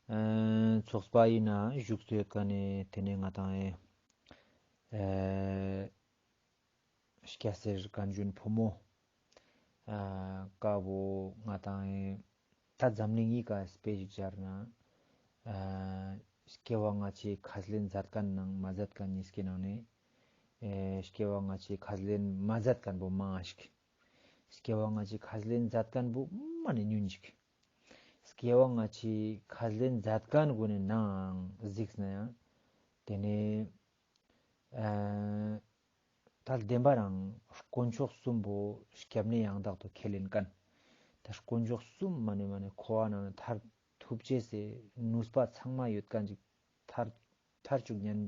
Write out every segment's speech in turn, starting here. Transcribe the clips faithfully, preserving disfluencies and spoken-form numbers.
ཨ་ཚོགས་པ་ཡིན་ན་བཞུགས་སུ་ཡོད་མཁན་ནི་དེ་ནས་ང་དང་ཨེ་ཨ་སྐྱ་སེར་རྒན་གཞོན་ཕོ་མོ་ཨ་ཀ་བོ་ང་དང་ཨེ་ད་འཛམ་གླིང་ཡི་ག་དཔེ་ཞིག་སྦྱར་ན་ཨ་སྐྱེ་བ་སྔ་ཕྱི་ཁས་ལེན་མཛད་མཁན་ནང་མ་མཛད་མཁན་གཉིས་ཀའི་ནང་ནས་ཨེ་སྐྱེ་བ་སྔ་ཕྱི་ཁས་ལེན་མ་མཛད་མཁན་པོ་མང་ཞིག་སྐྱེ་བ་སྔ་ཕྱི་ཁས་ལེན་མཛད་མཁན་པོ་མ་ནས་ཉུང་ཞིག་སྐྱེ་བ་སྔ་ཕྱི་ཁས་ལེན་མཛད་མཁན་ཀུན་ནི་ནང་གཟིགས་ན་ཡང་དེ་ནས་ཨ་ད་བདེན་པ་རང་དཀོན་མཆོག་གསུམ་པོ་སྐྱབས་གནས་ཡང་དག་ཏུ་ཁས་ལེན་མཁན། ད་དཀོན་མཆོག་གསུམ་མ་ནས་མ་ནས་འཁོར་བ་ནང་ནས་ཐར་ཐུབ་ཅེས་སི་ནུས་པ་ཚང་མ་ཡོད་མཁན་ཅིག་ཐར་ཐར་བཅུག་ཉན་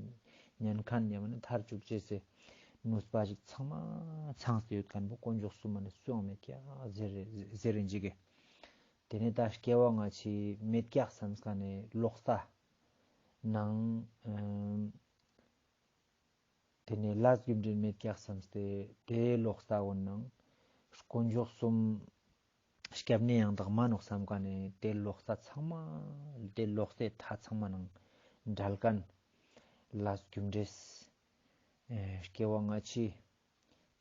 ཉན་མཁན་ཡང་མ་ནས་ཐར་བཅུག་ཅེས་སི་ནུས་པ་ཅིག་ཚང་མ་ཚང་སྟེ་ཡོད་མཁན་པོ་དཀོན་མཆོག་གསུམ་མ་ནས་སུའང་མེད་ཀྱག་ཟེར་ཟེར་རིན་ཅིག་གི་དེ་ནས་ད་སྐྱེ་བ་སྔ་ཕྱི་མེད་ཀྱག་བསམ་མཁན་ནི་ལོག་ལྟ་ནང་ཨ་དེ་ནས་ལས་རྒྱུ་འབྲས་མེད་ཀྱག་བསམ་སྟེ་དེ་ལོག་ལྟ་བོ་ནང་དཀོན་མཆོག་གསུམ་སྐྱབས་གནས་ཡང་དག་མན་ནོག་བསམ་མཁན་ནི་དེ་ལོག་ལྟ་ཚང་མ་དེ་ལོག་ལྟའི་མཐའ་ཚང་མ་ནང་བྲལ་མཁན་ལས་རྒྱུ་འབྲས་ཨེ་སྐྱེ་བ་སྔ་ཕྱི་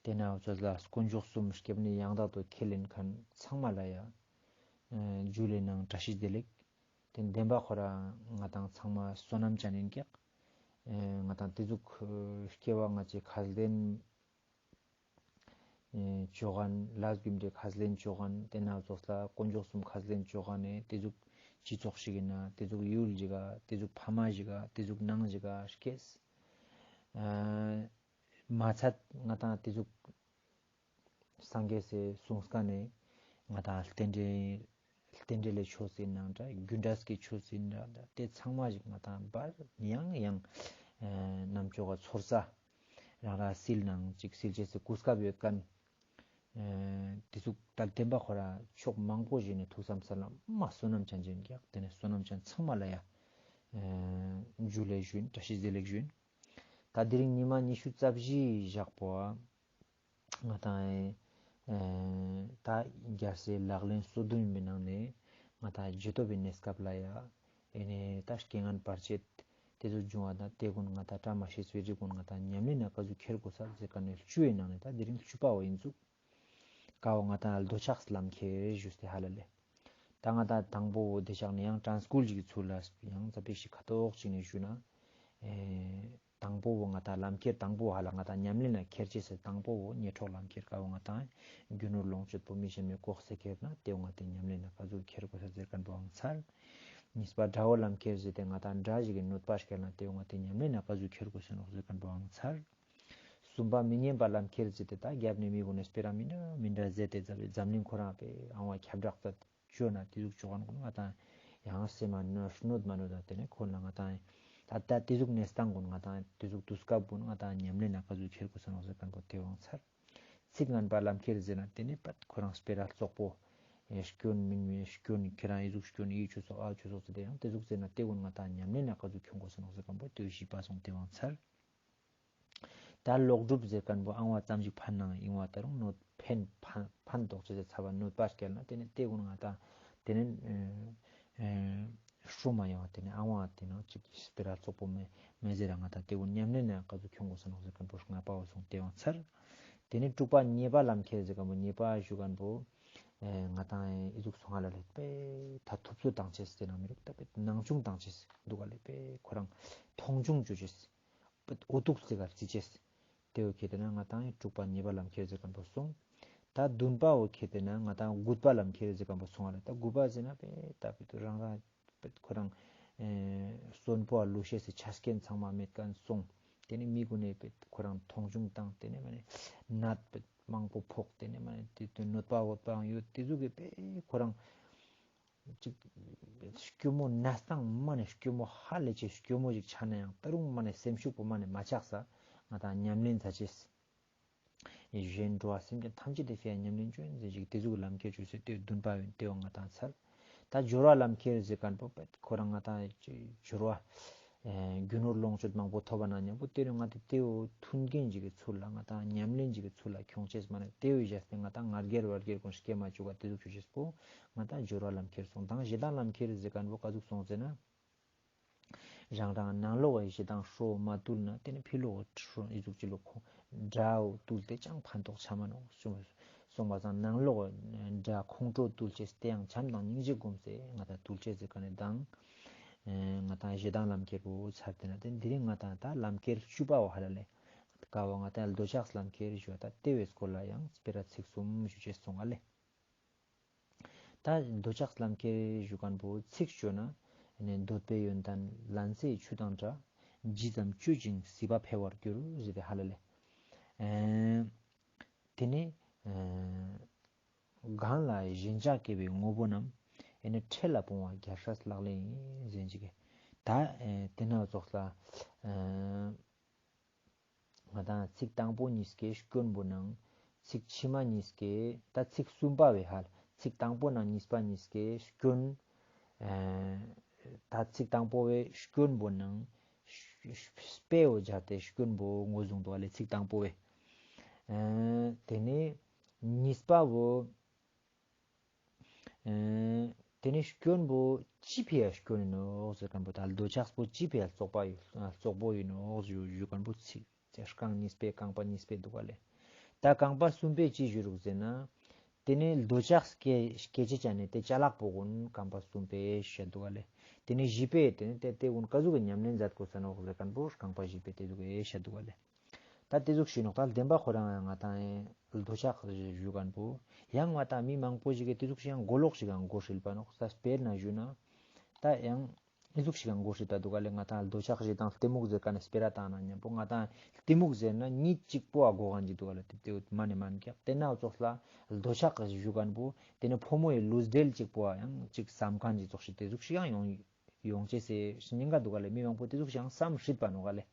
དེ་ནས་འུ་ཚོ་ལ་དཀོན་མཆོག་གསུམ་སྐྱབས་གནས་ཡང་དག་ཏུ་ཁས་ལེན་མཁན་ཚང་མ་ལ་ཡ་ཨེ་ཇུ་ལེ་ནང་བཀྲ་ཤིས་བདེ་ལེགས། དེ་བདེན་པ་ཁོ་རང་ང་དང་ཚང་མ་བསོད་ནམས་ཅན་ཡིན་ཀྱག་ཨེ་ང་དང་དེ་ཟུག་ཨེ་སྐྱེ་བ་སྔ་ཕྱི་ཁས་ལེན་ཨེ་ཅོ་མཁན་ལས་རྒྱུ་འབྲས་ཁས་ལེན་ཅོ་མཁན་དེ་ནས་འུ་ཚོ་ལ་དཀོན་མཆོག་གསུམ་ཁས་ལེན་ཅོ་མཁན་ནི་དེ་ཟུག་སྤྱི་ཚོགས་ཤིག་ཡིན་ན་དེ་ཟུག་ཡུལ་ཞིག་ག་དེ་ཟུག་ཕ་མ་ཞིག་ག་དེ་ཟུག་ནང་ཞིག་ག་སྐྱེས། ཨ་མ་ཚད་ང་དང་དེ་ཟུག་སངས་རྒྱས་སི་གསུངས་མཁན་ནི་ང་དང་རྟེན་འབྲེལ་རྟེན་འབྲེལ་ལི་ཆོས་ཡིན་ནའང་འདྲ་རྒྱུ་འབྲས་ཀྱི་ཆོས་ཡིན་ནའང་འདྲ་དེ་ཚང་མ་ཞིག་ང་དང་བར་ཡང་ཡང་ཨ་རྣམ་ཅོག་ག་ཚོར་ས་རང་རང་སིལ་ནང་ཅིག་སིལ་ཅེས་སི་གོ་སྐབས་ཡོད་མཁན། ཨ་དེ་ཟུག་ད་བདེན་པ་ཁོ་རང་ཕྱོགས་མང་པོ་ཞིག་ནས་ཐུགས་བསམ་ས་ལ་མ་བསོད་ནམས་ཅན་ཅན་ཀྱག་དེ་ནས་བསོད་ནམས་ཅན་ཚང་མ་ལ་ཡ་ཨ་ཇུ་ལེ་ཞུ་ཡིན། བཀྲ་ཤིས་བདེ་ལེགས་ཞུ་ཡིན། ད་དེ་རིང་ཉི་མ་ཉི་ཤུ་རྩ་བཞི་བཞག་པོ་ང་དང་ཨེ་ད་རྒྱལ་སྲས་ལག་ལེན་སོ་བདུན་པའི་ནང་ནས་ང་དང་རྗེས་ཐོབ་པའི་གནས་སྐབས་ལ་ཡ་ཨེ་ནས་ད་རྐྱེན་ངན་བར་ཆད་དེ་ཚོ་འབྱུང་བ་དང་དེ་ཀུན་ང་དང་བཀྲ་མ་ཤིས་པའི་རིགས་ཀུན་ང་དང་ཉམས་ལེན་ན་ག་ཟུག་ཁྱེར་དགོས་ས་ཟེར་མཁན་ནི་བཅུ་ཡི་ནང་ནས་ད་དེ་རིང་བཅུ་པ་བོ་ཡིན་ཙུག་ཀ་བོ་ང་དང་འདོད་ཆགས་ལམ་ཁྱེར་ཞུས་ཏེ་ཧ་ལ་ལེ། ད་ང་དང་དང་པོ་བོ་དེ་ཞག་ནས་ཡང་དྲན་སྐུལ་ཞིག་གི་ཚུལ་ལ་ཡང་ཙ་པིག་ཞིག་ཁ་ཐོག་ཅིག་ནས་ཞུ་ན། ཨེ་དང་པོ་བོ་ང་དང་ལམ་ཁྱེར་དང་པོ་ཧ་ལ་ང་དང་ཉམས་ལེན་ན་ཁྱེར་ཅེས་སི་དང་པོ་བོ་ཉེ་གྲོགས་ལམ་ཁྱེར་ཀ་བོ་ང་དང་རྒྱུ་ནོར་ལོངས་སྤྱོད་པོ་མི་གཞན་མའི་ལྐོག་ཟ་ཁྱེར་ན་དེ་བོ་ང་དང་ཉམས་ལེན་ན་ག་ཟུག་ཁྱེར་དགོས་ས་ཟེར་མཁན་པོའང་ཚར། གཉིས་པ་དགྲ་བོ་ལམ་ཁྱེར་ཟེར་ཏེ་ང་དང་དགྲ་ཞིག་གི་གནོད་པ་ཁྱེར་ན་དེ་བོ་ང་དང་ཉམས་ལེན་ན་ག་ཟུག་ཁྱེར་དགོས་ས་ནོག་ཟེར་མཁན་པོའང་ཚར། གསུམ་པ་མི་སྙན་པ་ལམ་ཁྱེར་ཟེར་ཏེ་ད་རྒྱབ་ནས་མི་ཀུན་ནས་སྤེ་ར་མི་འདྲ་མི་འདྲ་ཟེར་ཏེ་འཛམ་གླིང་ཁོ་རང་པའི་ཨང་བ་ཁྱབ་བསྒྲགས་ད་བཅོས་ན་དེ་ཟུག་བཅོ་མཁན་ཀུན་ང་དང་ཡང་སེམས་མ་གནོད་གནོད་མ་གནོད་ད་དེ་ནས་ཁོ་ན་ང་དང་ད་ད་དེ་ཟུག་གནས་སྟངས་ཀུན་ང་དང་དེ་ཟུག་དུས་སྐབས་ཀུན་ང་དང་ཉམས་ལེན་ན་ག་ཟུག་ཁྱེར་དགོས་ས་ནོག་ཟེར་མཁན་པོ་དེ་བོའང་ཚར། ཚིག་ངན་པ་ལམ་ཁྱེར་ཟེར་ན་དེ་ནས་པད་ཁོ་རང་སྤེ་ར་བཙོག་པོ། ཨེ་སྐྱོན་མིན་མིན་སྐྱོན་ཁྱེད་རང་ཨི་ཟུག་སྐྱོན་ཨི་ཆོས་སོགས་ཨ་ཆོས་སོགས་ཟེར་ཏེ་ཡང་དེ་ཟུག་ཟེར་ན་དེ་ཀུན་ང་དང་ཉམས་ལེན་ན་ག་ཟུག་ཁྱོང་དགོས་ས་ནོག་ཟེར་མཁན་པོ་དེ་བཞི་པ་སོང་དེ་བོའང་ཚར། ད་ལོག་སྒྲུབ་ཟེར་མཁན་པོ་ཨང་བ་ཙམ་ཞིག་ཕན་ནང་ཨིན་བ་ད་རུང་གནོད་ཕན་ཕན་ཕན་འདོགས་ཅེས་ཟེར་ཚ་བ་གནོད་པ་སྐྱེལ་ན་དེ་ནས་དེ་ཀུན་ང་དང་དེ་ནས་ཨེ་ཨེ་ཧྲུ་མ་ཡོང་བ་དེ་ནས་ཨང་བ་དེ་ནང་ཅིག་སྤེ་ར་བཙོག་པོ་མེ་མེ་ཟེར་ར་ང་དང་དེ་ཀུན་ཉམས་ལེན་ན་ག་ཟུག་ཁྱོང་དགོས་ས་ནོག་ཟེར་མཁན་པོ་ལྔ་པ་བོ་སོང་དེ་བོའང་ཚར། དེ་ནས་དྲུག་པ་ཉེས་པ་ལམ་ཁྱེར་ཟེར་མཁན་པོ་ཉེས་པ་ཞུ་མཁན་པོ་ཨེ་ང་དང་ཨེ་ཨི་ཟུག་སོང་ང་ལ་ལེ་པེ་ད་ཐུབ་ཚོད་བཏང་ཅེས་ཟེར་ན་མི་རུག་ད་པེ་སྣང་ཆུང་བཏང་ཅེས་འདུག་ག་ལེ་པེ་ཁོ་རང་མཐོང་ཆུང་བཅོ་ཅེས། འོ་ཐུག་ཟེར་ག་རྩི་ཅེས། དེ་བོ་ཁེ་ཏེ་ན་ང་དང་དྲུག་པ་ཉེས་པ་ལམ་ཁྱེར་ཟེར་མཁན་པོ་སོང་། ད་བདུན་པ་བོ་ཁེ་ཏེ་ན་ང་དང་དགུ་པ་ལམ་ཁྱེར་ཟེར་མཁན་པོ་སོང་བ་ལ་ད་དགུ་པ་ཟེར་ན་པེ་ད་པེ་ཏུ་རང་རང་པེ་ཁོ་རང་ཨེ་གསོན་པོ་ལུས་ཤེས་སི་ཆ་རྐྱེན་ཚང་མ་མེད་མཁན་སོང་། དེ་ནི་མི་ཀུན་ནས་པེ་ཁོ་རང་མཐོང་ཆུང་བཏང་དེ་ནས་མ་ནི་ནད་པེ་མང་པོ་ཕོག་དེ་ནས་མ་ནི་དེ་དུ་གནོད་པ་འོད་པའང་ཡོད་དེ་ཟུག་གི་པེ་ཁོ་རང་ཅིག་སྐྱོ་མོ་གནས་སྟངས་མ་ནས་སྐྱོ་མོ་ཧ་ལས་ཅེས་སྐྱོ་མོ་ཞིག་ཆགས་ན་ཡང་ད་རུང་མ་ནས་སེམས་ཤུགས་པོ་མ་ནས་མ་ཆག་ས་ང་དང་ཉམས་ལེན་མཛད་ཅེས། གཞན་འགྲོ་བ་སེམས་ཅན་ཐམས་ཅད་དེ་ཕི་ཡ་ཉམས་ལེན་ཅོ་ཡིན་ཟེར་ཞིག་དེ་ཟུག་ལམ་ཁྱེར་ཅོ་ཟེར་དེ་བདུན་པ་ཡོད་དེ་བོ་ང་དང་ཚར། ད་སྦྱོར་བ་ལམ་ཁྱེར་ཟེར་མཁན་པོ་པད་ཁོ་རང་ང་དང་སྦྱོར་བ་ རྒྱུ་ནོར་ལོངས་སྤྱོད་མང་པོ་ཐོབ་པ་ན་ཉམ་པོ་ཏེ་རུ་ང་ཏང་ཏེ་བོ་མཐུན་རྐྱེན་ཅིག་གི་ཚུལ་ལ་ང་ཏང་ཉམས་ལེན་ཅིག་གི་ཚུལ་ལ་ཁྱོང་ཅེས་མ་ནེ་ཏེ་བོ་བཞག་སྟེ་ང་ཏང་ང་རྒྱལ་བ་རྒྱལ་ཀུན་སྐྱེ་མ་བཅུག་ག་ཏེ་ཟུག་ཆུ་ཅེས་པོ་ང་ཏང་སྦྱོར་བ་ལམ་ཁྱེར་སོང་དང་ཞེ་སྡང་ལམ་ཁྱེར་ཟེར་ཁན་བོ་ག་ཟུག་སོང་ཟེར་ན། རང་རང་ནང་ལོགས་ཀྱི་ཞེ་སྡང་ཧྲོ་མ་བཏུལ་ན་ཏེ་ནེ་ཕི་ལོགས་ཀྱི་ཧྲོ་ཨི་ཟུག་ཅི་ལོ་ཁོ་དགྲ་བོ་བཏུལ་ཏེ་ཅང་ཕན་ཐོགས་ཆ་མ་ནོག་གསུངས་པ་སང་ནང་ལོགས་ཀྱི་དགྲ་ཁོང་ཁྲོ་བཏུལ་ཅེས་ཏེ་ཡང་བྱམས་དང་སྙིང་རྗེ་སྒོམ་སྟེ་ང་ཏང་བཏུལ་ཅེས་ཟེར་ཁན་ནི་དང་ང་ཏང་ཞེ་སྡང་ལམ་ཁྱེར་བོ་ཚར་ཏེ་ན་ཏེ་འདི་རིང་ང་ཏང་ད་ལམ་ཁྱེར་བཅུ་པ་བོ་ཧ་ལ་ལེ། ཀ་བོ་ང་ཏང་འདོད་ཆགས་ལམ་ཁྱེར་ཞུ་བ་ད་ཏེ་བོའི་སྐོར་ལ་ཡང་སྤེ་ར་ཚིག་གསུམ་ཞུ་ཅེས་སོང་ང་ལེ། ད་འདོད་ཆགས་ལམ་ཁྱེར་ཞུ་ཁན་བོ་ཚིག་ཅོ་ན་ནི་འདོད་པའི་ཡོན་ཏན་ལན་ཚྭའི་ཆུ་དང་འདྲ། ཇི་ཙམ་སྤྱོད་ཅིང་སྲིད་པ་འཕེལ་བར་འགྱུར་ཟེར་ཏེ་ཧ་ལ་ལེ། ཨེ་ཏེ་ནེ་ཨེ་གང་ལ་ཞེན་ཆགས་སྐྱེ་བའི་དངོས་པོ་རྣམས། ཨེ་ནི་འཕྲལ་ལ་སྤོང་བ་རྒྱལ་སྲས་ལག་ལེན་ཡིན་ཟེར་ཅིག་གི་ད་ཨེ་ཏེ་ན་ཙོགས་ལ་ཨེ་ང་ཏང་ཚིག་དང་པོ་གཉིས་ཀའི་སྐྱོན་པོ་ནང་ཚིག་ཕྱི་མ་གཉིས་ཀའི་ད་ཚིག་གསུམ་པ་བོའི་ཧ་ལ་ཚིག་དང་པོ་ནང་གཉིས་པ་གཉིས་ཀའི་སྐྱོན་ཨེ་ད་ཚིག་དང་པོ་བོའི་སྐྱོན་པོ་ནང་དཔེ་བོ་སྦྱར་ཏེ་སྐྱོན་པོ་ངོས་བཟུང་འདུག་ལེ། ཚིག་དང་པོ་བོའི་ཨེ་ཏེ་ནེ་གཉིས་པ་བོ་ཨེ་ཏེ་ནེ་སྐྱོན་པོ་ཅི་ཕི་ཡ་སྐྱོན་ཡིན་ནོག་ཟེར་ཁན་བོ་ད་འདོད་ཆགས་པོ་ཅི་ཕི་ཡ་བཙོག་པ་ཡིན་བཙོག་པོ་ཡིན་ནོག་ཞུ་ཞུ་ཁན་བོ་ཚིག་ཚེ་རྐང་གཉིས་པའི་རྐང་པ་གཉིས་པའི་འདུག་ག་ལེ། ད་རྐང་པ་གསུམ་པའི་ཅི་ཞུ་རུག་ཟེར་ན། ཏེ་ནེ་འདོད་ཆགས་སྐྱེ་སྐྱེ་ཅེས་ཅན་ནི་ཏེ་ཅ་ལག་པོ་གུན་རྐང་པ་གསུམ་པའི་ཤད་འདུག་ག་ལེ། ཏེ་ནེ་བཞི་པའི་ཏེ་ནེ་ཏེ་ཏེ་གུན་ཀ་ཟུག་གི་ཉམས་ལེན་མཛད་དགོས་ས་ནོག་ཟེར་ཁན་བོ་རྐང་པ་བཞི་པའི་ཏེ་ཟུག་གི་ཤད་འདུག་ག་ལེ། ད་ཏེ་ཟུག་ཞུས་ནོག་ད་བདེན་པ་ཁོ་རང་ང་ཏང་འདོད་ཆགས་ཞུ་ཁན་བོ་ཡང་ང་ཏང་མི་མང་པོ་ཞིག་གི་ཏེ་ཟུག་ཞིག་ཡང་མགོ་ལོག་ཞིག་ཡང་མགོ་ཧྲིལ་པ་ནོག་ས་སྤེར་ན་ཞུ་ན་ད་ཡང་ཨི་ཟུག་ཞིག་ཡང་མགོ་ཧྲིལ་པ་འདུག་ག་ལེ། ང་ཏང་འདོད་ཆགས་ཞེ་སྡང་གཏི་མུག་ཟེར་ཁན་ནི་སྤེ་ར་བཏང་ན་ཉམ་པོ་ང་ཏང་གཏི་མུག་ཟེར་ན་གཉིས་གཅིག་པོ་ཨ་གོ་ཁན་ཅིག་འདུག་ག་ལེ། ཏེ་ཏེ་མ་ནེ་མན་ཀྱག་ཏེ་ན་ཙོགས་ལ་འདོད་ཆགས་ཞུ་ཁན་བོ་ཏེ་ནེ་ཕོ་མོའི་ལུས་འབྲེལ་གཅིག་པོ་ཨ་ཡང་གཅིག་བསམ་ཁན་ཅིག་ཙོགས་ཤིག་ཏེ་ཟུག་ཞིག་ཡང་ཡོང་ཡོང་ཅེས་སི་སྙིང་ག་འདུག་ག་ལེ། མི་མང་པོ་ཏེ་ཟུག་ཞིག་ཡང་བསམ་སྲིད་པ་ནོག་ག་ལེ།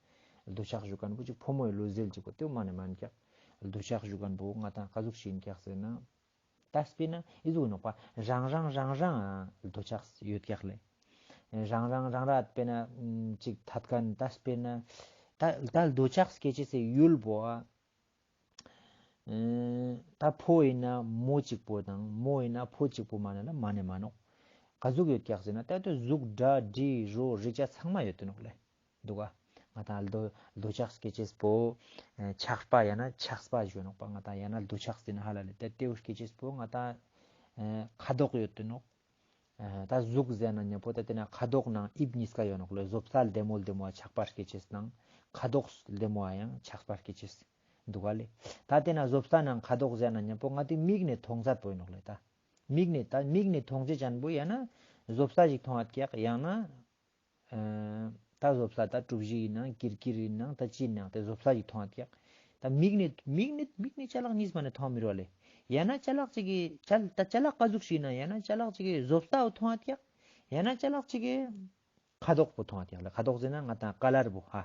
འདོད་ཆགས་ཞུ་ཁན་བོ་ཅིག་ཕོ་མོའི་ལུས་འབྲེལ་ཅིག་པོ་ཏེ་མ་ནེ་མན་ཀྱག་འདོད་ཆགས་ཞུ་ཁན་བོ་ང་ཏང་ཀ་ཟུག་ཞིག་ཡིན་ཀྱག་ཟེར་ན། ད་སྤེར་ན་ཨི་ཟུག་ནོག་པ་རང་རང་རང་རང་འདོད་ཆགས་ཡོད་ཀྱག་ལེ། རང་རང་རང་རང་སྤེར་ན་ཅིག་ཐད་ཁན་ད་སྤེར་ན་ད་ད་འདོད་ཆགས་སྐྱེ་ཅེས་སི་ཡུལ་བོ་ཨ། ཨེ་ད་ཕོ་ཡིན་ན་མོ་གཅིག་པོ་དང་མོ་ཡིན་ན་ཕོ་གཅིག་པོ་མ་ནེ་ལ་མ་ནེ་མ་ནོག་ཀ་ཟུག་ཡོད་ཀྱག་ཟེར་ན་ད་ལྟ་གཟུགས་སྒྲ་དྲི་རོ་རེག་བྱ་ཚང་མ་ཡོད་དེ་ནོག་ལེ། འདུག་ག་ང་ཏང་འདོད་འདོད་ཆགས་སྐྱེ་ཅེས་པོ་ཨེ་ཆགས་པ་ཡང་ན་ཆགས་པ་ཞུ་ནོག་པ། ང་ཏང་ཡང་ན་འདོད་ཆགས་ཟེར་ན་ཧ་ལ་ལེ། ད་ལྟ་དེ་བོ་སྐྱེ་ཅེས་པོ་ང་ཏང་ཨེ་ཁ་དོག་ཡོད་དེ་ནོག་ཨ་ད་གཟུགས་ཟེར་ན་ཉམ་པོ་ད་ཏེ་ན་ཁ་དོག་ནང་དབྱིབས་གཉིས་ཀ་ཡོད་ནོག་ལེ། བཟོ་ལྟ་ལྡེ་མོ་ལྡེ་མོ་ཆགས་པ་སྐྱེ་ཅེས་ནང་ཁ་དོག་ལྡེ་མོ་ཡང་ཆགས་པ་སྐྱེ་ཅེས་འདུག་ག་ལེ། ད་ཏེ་ན་བཟོ་ལྟ་ནང་ཁ་དོག་ཟེར་ན་ཉམ་པོ་ང་ཏི་མིག་ནེ་མཐོང་ཚད་པོ་ཡིན་ནོག་ལེ། ད་མིག་ནེ་ད་མིག་ནེ་མཐོང་ཅེས་ཅན་པོ་ཡང་ན་བཟོ་ལྟ་ཞིག་མཐོང་ཡོད་ཀྱག་ཡང་ན་ཨ་ད་བཟོ་ལྟ་ད་གྲུ་བཞི་ཡིན་ནང་ཀིར་ཀིར་ཡིན་ནང་ད་ཅི་ཡིན་ནང་ཏེ་བཟོ་ལྟ་ཞིག་མཐོང་ཡོད་ཀྱག་ད་མིག་ནེ་མིག་ནེ་མིག་ནེ་ཅ་ལག་གཉིས་མ་ནེ་མཐོང་མི་རུག་ལེ། ཡང་ན་ཅ་ལག་ཅིག་གི་ཅ་ད་ཅ་ལག་ཀ་ཟུག་ཞིག་ཡིན་ན་ཡང་ན་ཅ་ལག་ཅིག་གི་བཟོ་ལྟ་བོ་མཐོང་ཡོད་ཀྱག་ཡང་ན་ཅ་ལག་ཅིག་གི་ཁ་དོག་པོ་མཐོང་ཡོད་ཀྱག་ལེ། ཁ་དོག་ཟེར་ན་ང་ཏང་ཀ་ལར་པོ་ཧ་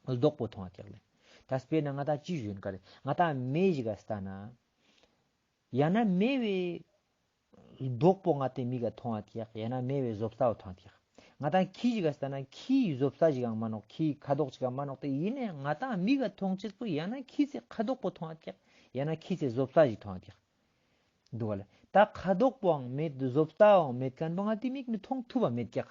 མདོག་པོ་མཐོང་ཡོད་ཀྱག་ལེ། ད་སྤེར་ན་ང་ཏང་ཅི་ཞུ་ཡིན་ཀ་རེ། ང་ཏང་མེ་ཞིག་ག་ལྟ་ན་ཡང་ན་མེ་བའི་མདོག་པོ་ང་ཏི་མིག་ག་མཐོང་ཡོད་ཀྱག་ཡང་ན་མེ་བའི་བཟོ་ལྟ་བོ་མཐོང་ཡོད་ཀྱག་ང་ཏང་ཁྱི་ཞིག་ག་ལྟ་ན་ཁྱིའི་བཟོ་ལྟ་ཞིག་ཡང་མ་ནོག་ཁྱིའི་ཁ་དོག་ཅིག་ཡང་མ་ནོག་ཏེ་ཡིན་ནའང་ང་ཏང་མིག་ག་མཐོང་ཅེས་པོ་ཡང་ན་ཁྱི་ཚེ་ཁ་དོག་པོ་མཐོང་ཡོད་ཀྱག་ཡང་ན་ཁྱི་ཚེ་བཟོ་ལྟ་ཞིག་མཐོང་ཡོད་ཀྱག་འདུག་ག་ལེ། ད་ཁ་དོག་པོའང་མེད་བཟོ་ལྟའང་མེད་ཁན་པོ་ང་ཏི་མིག་ནེ་མཐོང་ཐུབ་པ་མེད་ཀྱག་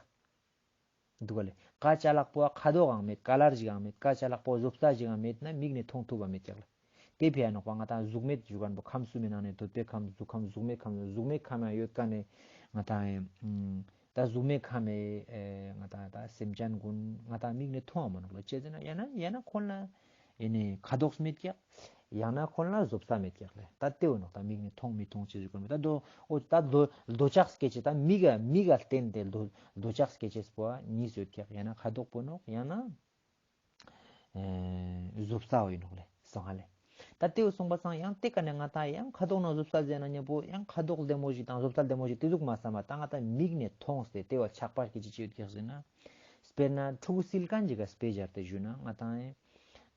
འདུག་ག་ལེ། ཀ་ཅ་ལག་པོ་ཁ་དོག་ཡང་མེད་ཀ་ལར་ཞིག་ཡང་མེད་ཀ་ཅ་ལག་པོ་བཟོ་ལྟ་ཞིག་ཡང་མེད་ན་མིག་ནེ་མཐོང་ཐུབ་པ་མེད་ཀྱག་ལེ། ཏེ་ཕི་ཡ་ནོག་པ་ང་ཏང་གཟུགས་མེད་ཞུ་ཁན་པོ་ཁམས་གསུམ་མི་ནང་ནེ་འདོད་པའི་ཁམས་གཟུགས་ཁམས་གཟུགས་མེད་ཁམས་གཟུགས་མེད་ཁམས་ཡང་ཡོད་ཀ་ནེ་ང་ཏང་ཨེ་ད་གཟུགས་མེད་ཁམས་མི་ཨེ་ང་ཏང་ད་སེམས་ཅན་གུན་ང་ཏང་མིག་ནེ་མཐོང་བ་མ་ནོག་ལེ། ཅི་ཟེར་ན་ཡང་ན་ཡང་ན་ཁོང་ལ་ཨེ་ནེ་ཁ་དོག་མེད་ཀྱག་ཡང་ན་ཁོང་ལ་བཟོ་ལྟ་མེད་ཀྱག་ལེ། ད་ཏེ་བོ་ནོག་ད་མིག་ནེ་མཐོང་མི་མཐོང་ཅེས་ཞུ་ཁན་པོ་ད་འདོད་འོ་ད་འདོད་འདོད་ཆགས་སྐྱེ་ཅེས་ད་མིག་ག་མིག་ག་བརྟེན་ཏེ་འདོད་འདོད་ཆགས་སྐྱེ་ཅེས་པོ་གཉིས་ཡོད་ཀྱག་ཡང་ན་ཁ་དོག་པོ་ནོག་ཡང་ན་ཨེ་བཟོ་ལྟ་བོ་ཡིན་ནོག་ལེ་སོང་ཧ་ལེ། ད་ཏེ་བོ་སོང་པ་སང་ཡང་ཏེ་ཀ་ནེ་ང་ཏང་ཡང་ཁ་དོག་ནང་བཟོ་ལྟ་ཟེར་ན་ཉམ་པོ་ཡང་ཁ་དོག་ལྡེ་མོ་ཞིག་དང་བཟོ་ལྟ་ལྡེ་མོ་ཞིག་ཏེ་ཟུག་མ་བསམ་པ་ད་ང་ཏང་མིག་ནེ་མཐོང་སྟེ་ཏེ་བོ་ཆགས་པ་སྐྱེ་ཅེས་ཅི་ཡོད་ཀྱག་ཟེར་ན། སྤེར་ན་ཕྲུ་གུ་སིལ་ཁན་ཞིག་ག་སྤེ་སྦྱར་ཏེ་ཞུ་ན་ང་ཏང་ཨེ་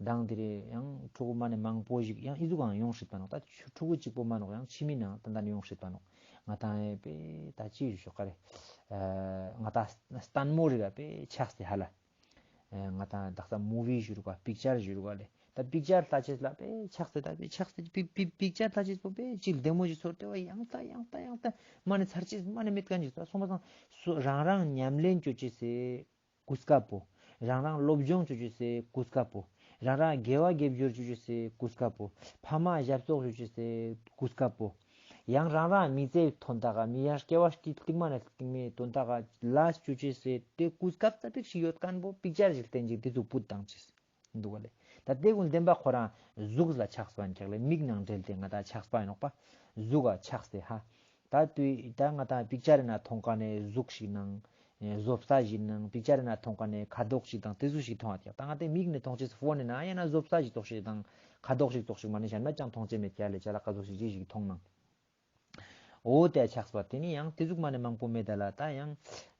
མདང་དེ་རིང་ཡང་ཕྲུ་གུ་མ་ནེ་མང་པོ་ཞིག་ཡང་ཨི་ཟུག་གང་ཡོང་སྲིད་པ་ནོག་ད་ཕྲུ་གུ་གཅིག་པོ་མ་ནོག་ཡང་ཕྱི་མི་ནང་ད་ད་ནི་ཡོང་སྲིད་པ་ནོག་ང་ཏང་ཨེ་པེ་ད་ཅི་ཞུ་ཤོག་ཀ་རེ། ཨ་ང་ཏང་ལྟད་མོ་རིག་ག་པེ་ཆགས་ཏེ་ཧ་ལ། ཨེ་ང་ཏང་དག་ས་མུ་ཝི་ཞུ་རུག་ག་པིག་ཅར་ཞུ་རུག་ག་ལེ། ད་པིག་ཅར་ལྟ་ཅེས་ལ་པེ་ཆགས་ཏེ་ད་པེ་ཆགས་ཏེ་པིག་པིག་པིག་ཅར་ལྟ་ཅེས་པོ་པེ་ཅིག་ལྡེ་མོ་ཞིག་ཚོར་ཏེ་བ་ཡང་ལྟ་ཡང་ལྟ་ཡང་ལྟ་མ་ནེ་ཚར་ཅེས་མ་ནེ་མེད་མཁན་ཞིག་ད་སོང་པ་སང་སོ་རང་རང་ཉམས་ལེན་ཅོ་ཅེས་སི་གོ་སྐབས་པོ། རང་རང་སློབ་སྦྱོང་ཅོ་ཅེས་སི་གོ་སྐབས་པོ། རང་རང་དགེ་བ་དགེ་སྦྱོར་ཅོ་ཅེས་སི་གོ་སྐབས་པོ། ཕ་མ་ཞབས་ཏོག་ཅོ་ཅེས་སི་གོ་སྐབས་པོ། ཡང་རང་རང་མི་ཚེ་དོན་དག་ག་མི་ཡང་སྐྱེ་བ་སྐྱེ་རྟིང་མ་ནེ་རྟིང་མའི་དོན་དག་ག་ལས་ཅོ་ཅེས་སི་དེ་གོ་སྐབས་ཙ་པིག་ཞིག་ཡོད་མཁན་པོ་པིག་ཅར་ཞིག་བསྟན་ཅིག་དེ་ཚོ་པུད་བཏང་ཅེས་འདུག་ག་ལེ། ད་དེ་ཀུན་བདེན་པ་ཁོ་རང་གཟུགས་ལ་ཆགས་པ་ཡིན་ཀྱག་ལེ། མིག་ནང་འབྲེལ་ཏེ་ང་ཏང་ཆགས་པ་ཡིན་ནོག་པ། གཟུགས་ལ་ཆགས་ཏེ་ཧ། ད་དུས་ད་ང་ཏང་པིག་ཅར་ན་མཐོང་མཁན་ནི་གཟུགས་ཤིག་ནང་། ཨེ་བཟོ་ལྟ་ཞིག་ནང་པིག་ཅར་ན་མཐོང་མཁན་ནི་ཁ་དོག་ཞིག་དང་དེ་ཚོ་ཞིག་མཐོང་བ་ཀྱག། ད་ང་ཏང་མིག་ནེ་མཐོང་ཅེས་ཕོན་ནི་ན་ཡང་ན་བཟོ་ལྟ་ཞིག་ཙོགས་ཤིག་དང་ཁ་དོག་ཞིག་ཙོགས་ཤིག་མ་ནེ་གཞན་མ་ཅང་མཐོང་ཅེས་མེད་ཀྱག་ལེ། ཅ་ལག་ག་ཟུག་ཞིག་ཅི་ཞིག་མཐོང་ནང་། འོ་དེ་ཆགས་པ་དེ་ནི་ཡང་དེ་ཟུག་མ་ནེ་མང་པོ་མེད་ད་ལ། ད་ཡང་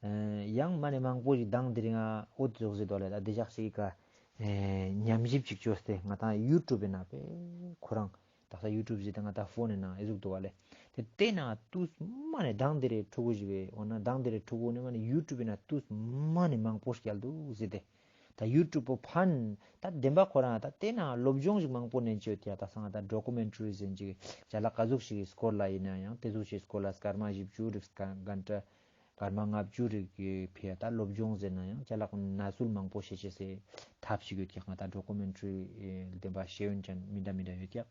ཨེ་ཡང་མ་ནེ་མང་པོ་ཞིག་དང་དེ་རིང་ང་འོ་དེ་ཟུག་ཟེར་དོ་ལེ། ད་དེ་ཞག་ཞིག་ག་ཨེ་ཉམས་ཞིབ་ཅིག་བཅོས་ཏེ་ང་ཏང་ཡུ་ཊུབ་ན་པེ་ཁོ་རང་དག་ས་ཡུ་ཊུབ་ཟེར་ཏེ་ང་ཏང་ཕོན་ནི་ནང་ཨེ་ཟུག་འདུག་ག་ལེ། དེ་དེ་ན་དུས་མ་ནེ་དང་དེ་རེ་ཕྲུ་གུ་ཞིག་གི་འོ་ན་དང་དེ་རེ་ཕྲུ་གུ་ནི་མ་ནེ་ཡུ་ཊུབ་ན་དུས་མ་ནེ་མང་པོ་སྐྱལ་འདུག་ཟེར་ཏེ། ད་ཡུ་ཊུབ་པོ་ཕན་ད་བདེན་པ་ཁོ་རང་ད་དེ་ན་སློབ་སྦྱོང་ཞིག་མང་པོ་ནེ་ཅོ་ཡོད་ཀྱག། ད་སང་ད་ཌོ་ཀུ་མེན་ཊ་རི་ཟེར་ཅིག་ཅ་ལག་ག་ཟུག་ཞིག་སྐོར་ལ་ཡིན་ན་ཡང་དེ་ཟུག་ཞིག་སྐོར་ལ་སྐར་མ་བཞི་བཅུ་རིགས་སྐར་མ་ལྔ་བཅུ་རིགས་ཀྱི་ཕི་ཡ་ད་སློབ་སྦྱོང་ཟེར་ན་ཡང་ཅ་ལག་ན་ཚུལ་མང་པོ་ཤེས་ཅེས་སི་ཐབས་ཤིག་ཡོད་ཀྱག། ང་ད་ཌོ་ཀུ་མེན་ཊ་རི་བདེན་པ་ཤེས་ཡོན་ཅན་མི་འདྲ་མི་འདྲ་ཡོད་ཀྱག།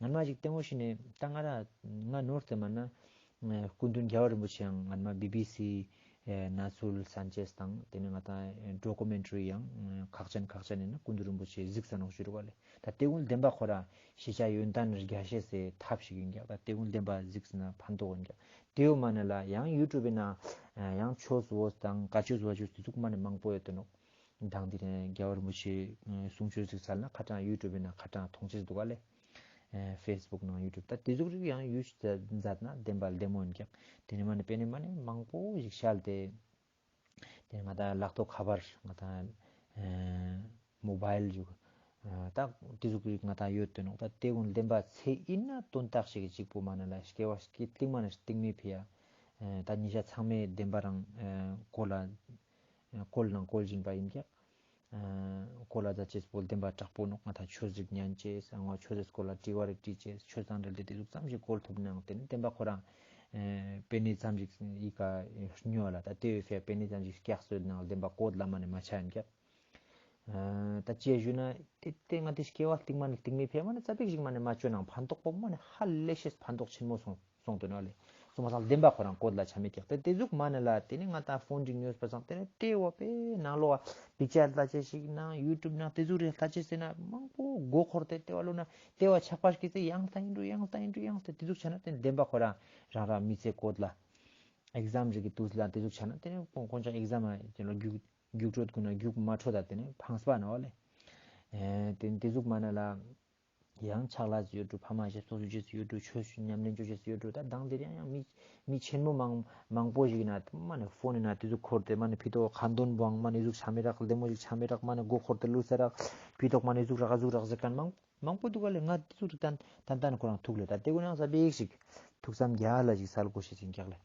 ང་མ་ཞིག་ལྟད་མོ་ཤེས་ནེ་ད་ང་ར་ང་ནོར་ཏེ་མ་ན། སྐུ་མདུན་རྒྱལ་བ་རིན་པོ་ཆེ་ཡང་ང་མ་བི་བི་སི་ན་ཚུལ་སན་ཅེས་དང་དེ་ནེ་ང་ཏང་ཌོ་ཀུ་མེན་ཊ་རི་ཡང་ཁག་ཅན་ཁག་ཅན་ཡིན་ན་སྐུ་མདུན་རིན་པོ་ཆེ་གཟིགས་ས་ནོག་ཞུ་རུག་ག་ལེ། ད་དེ་ཀུན་བདེན་པ་ཁོ་རང་ཤེས་བྱ་ཡོན་ཏན་རྒྱས་ཤེས་སི་ཐབས་ཤིག་ཡིན་ཀྱག། ད་དེ་ཀུན་བདེན་པ་གཟིགས་ན་ཕན་ཐོགས་ཡིན་ཀྱག། དེའུ་མ་ནེ་ལ་ཡང་ཡུ་ཊུབ་ན་ཡང་ཆོས་བོ་དང་བཀའ་ཆོས་བོ་ཆོས་དེ་ཟུག་མ་ནེ་མང་པོ་ཡོད་དེ་ནོག། དང་དེ་ནེ་རྒྱལ་བ་རིན་པོ་ཆེ་གསུང་ཆོས་གཟིགས་ས་ལ་ཁ་ཏང་ཡུ་ཊུབ་ན་ཁ་ཏང་མཐོང་ཅེས་འདུག་ག་ལེ། ཨེ་ཕེས་བུག་ནང་ཡུ་ཊུབ་ད་དེ་ཟུག་རིགས་ཡང་ཡུ་ཊུབ་མཛད་ན་བདེན་པ་ལྡེ་མོ་ཡིན་ཀྱག། དེ་ནེ་མ་ནེ་པེ་ནེ་མ་ནེ་མང་པོ་ཞིག་ཤལ་ཏེ། དེ་ནེ་ང་ཏང་ལག་ཐོག་ཁ་པར་ང་ཏང་ཨེ་མོ་བཱའིལ་ཞིག་ཨ་ད་དེ་ཟུག་རིགས་ང་ཏང་ཡོད་དེ་ནོག། ད་དེ་ཀུན་བདེན་པ་ཚེ་ཡིན་ན་དོན་དག་ཞིག་གི་གཅིག་པོ་མ་ནེ་ལ་སྐྱེ་བ་སྐྱེ་རྟིང་མ་ནེ་རྟིང་མའི་ཕི་ཡ་ཨེ་ད་ཉེ་ཞ་ཚང་མའི་བདེན་པ་རང་ཨེ་བཀོལ་ལ་བཀོལ་ནང་བཀོལ་བཞིན་པ་ཡིན་ཀྱག། ཨ་བཀོལ་ལ་ད་ཅེས་པོ་བདེན་པ་དྲག་པོ་ནོག། ང་ཏང་ཆོས་རིགས་ཉན་ཅེས་ཨ་ང་ཆོས་སི་སྐོར་ལ་དྲི་བ་རིགས་དྲི་ཅེས་ཆོས་དང་འབྲེལ་ཏེ་དེ་ཟུག་ཙམ་ཞིག་བཀོལ་ཐུབ་ནའང་དེ་ནི་བདེན་པ་ཁོ་རང་ཨེ་པེ་ནེ་ཙམ་ཞིག་ཡི་ག་ཉོ་ལ་ད་དེ་བས་ཕི་ཡ་པེ་ནེ་ཙམ་ཞིག་སྐྱག་སོད་ནའང་བདེན་པ་བཀོད་ལ་མ་ནེ་མ་ཆ་ཡིན་ཀྱག། ཨ་ད་ཅི་ཞུ་ན་དེ་དེ་ང་ཏི་སྐྱེ་བ་རྟིང་མ་ནེ་རྟིང་མའི་ཕི་ཡ་མ་ནེ་ཙ་པིག་ཞིག་མ་ནེ་མ་ཅོ་ནའང་ཕན་ཐོགས་པོ་མ་ནེ་ཧ་ལས་ཤེས་ཕན་ཐོགས་ཆེན་མོ་སོང་སོང་དོན་ལེ། སོང་མ་སང་བདེན་པ་ཁོ་རང་བཀོད་ལ་ཆ་མེད་ཀྱག། དེ་དེ་ཟུག་མ་ནེ་ལ་དེ་ནི་ང་ཏང་ཕོན་ཅིག་ཉོས་པ་སང་དེ་ནི་དེ་བོ་པེ་ནང་ལོགས་པིག་ཅར་ལྟ་ཅེས་ཤིག་ནང་ཡུ་ཊུབ་ནང་དེ་ཟུག་རེ་ལྟ་ཅེས་ཟེར་ན་མང་པོ་མགོ་འཁོར་ཏེ་དེ་བ་ལོ་ན་དེ་བ་ཆགས་པ་སྐྱེས་ཏེ་ཡང་ལྟ་ཡིན་འགྲོ་ཡང་ལྟ་ཡིན་འགྲོ་ཡང་ལྟ་དེ་ཟུག་ཆ་ན་དེ་ནི་བདེན་པ་ཁོ་རང་རང་རང་མི་ཚེ་བཀོད་ལ། ཨེག་ཛམ་རིགས་ཀྱི་དུས་ལ་དེ་ཟུག་ཆ་ན་དེ་ནི་ཁོང་ཁོང་ཅག་ཨེག་ཛམ་ཨ་དེ་ལོ་རྒྱུགས་རྒྱུགས་འཕྲོད་ཀུན་ན་རྒྱུགས་མ་འཕྲོད་ད་དེ་ནི་ཕངས་པ་ན་བ་ལེ། ཨེ་དེ་དེ་ཟུག་མ་ནེ་ལ། ཡང་ཕྱག་ལས་ཡོད་འགྲོ་ཕ་མ་ཞབས་ཏོག་ཞུ་ཅེས་ཡོད་འགྲོ་ཆོས་ཉམས་ལེན་ཅོ་ཅེས་ཡོད་འགྲོ། ད་དང་དེ་རིང་ཡང་མི་མི་ཆེན་མོ་མང་མང་པོ་ཞིག་ན་མ་ནེ་ཕོན་ན་དེ་ཟུག་འཁོར་ཏེ་མ་ནེ་ཕི་ཏོག་ཁ་འདོན་བོ་མ་ནེ་ཟུག་ཆ་མི་རག་ལྡེ་མོ་ཞིག་ཆ་མི་རག་མ་ནེ་མགོ་འཁོར་ཏེ་ལུས་ས་རག་ཕི་ཏོག་མ་ནེ་ཟུག་རག་ཟུག་རག་ཟེར་མཁན་མང་མང་པོ་འདུག་ག་ལེ། ང་དེ་ཟུག་རིགས་ཏན་ཏན་ཏན་ཁོ་རང་ཐུག་ལེ། ད་དེ་ཀུན་ཡང་ས་བེག་ཞིག་ཐུགས་བསམ་རྒྱ་ལ་ཞིག་སལ་དགོས་ཤེས་ཡིན་ཀྱག་ལེ།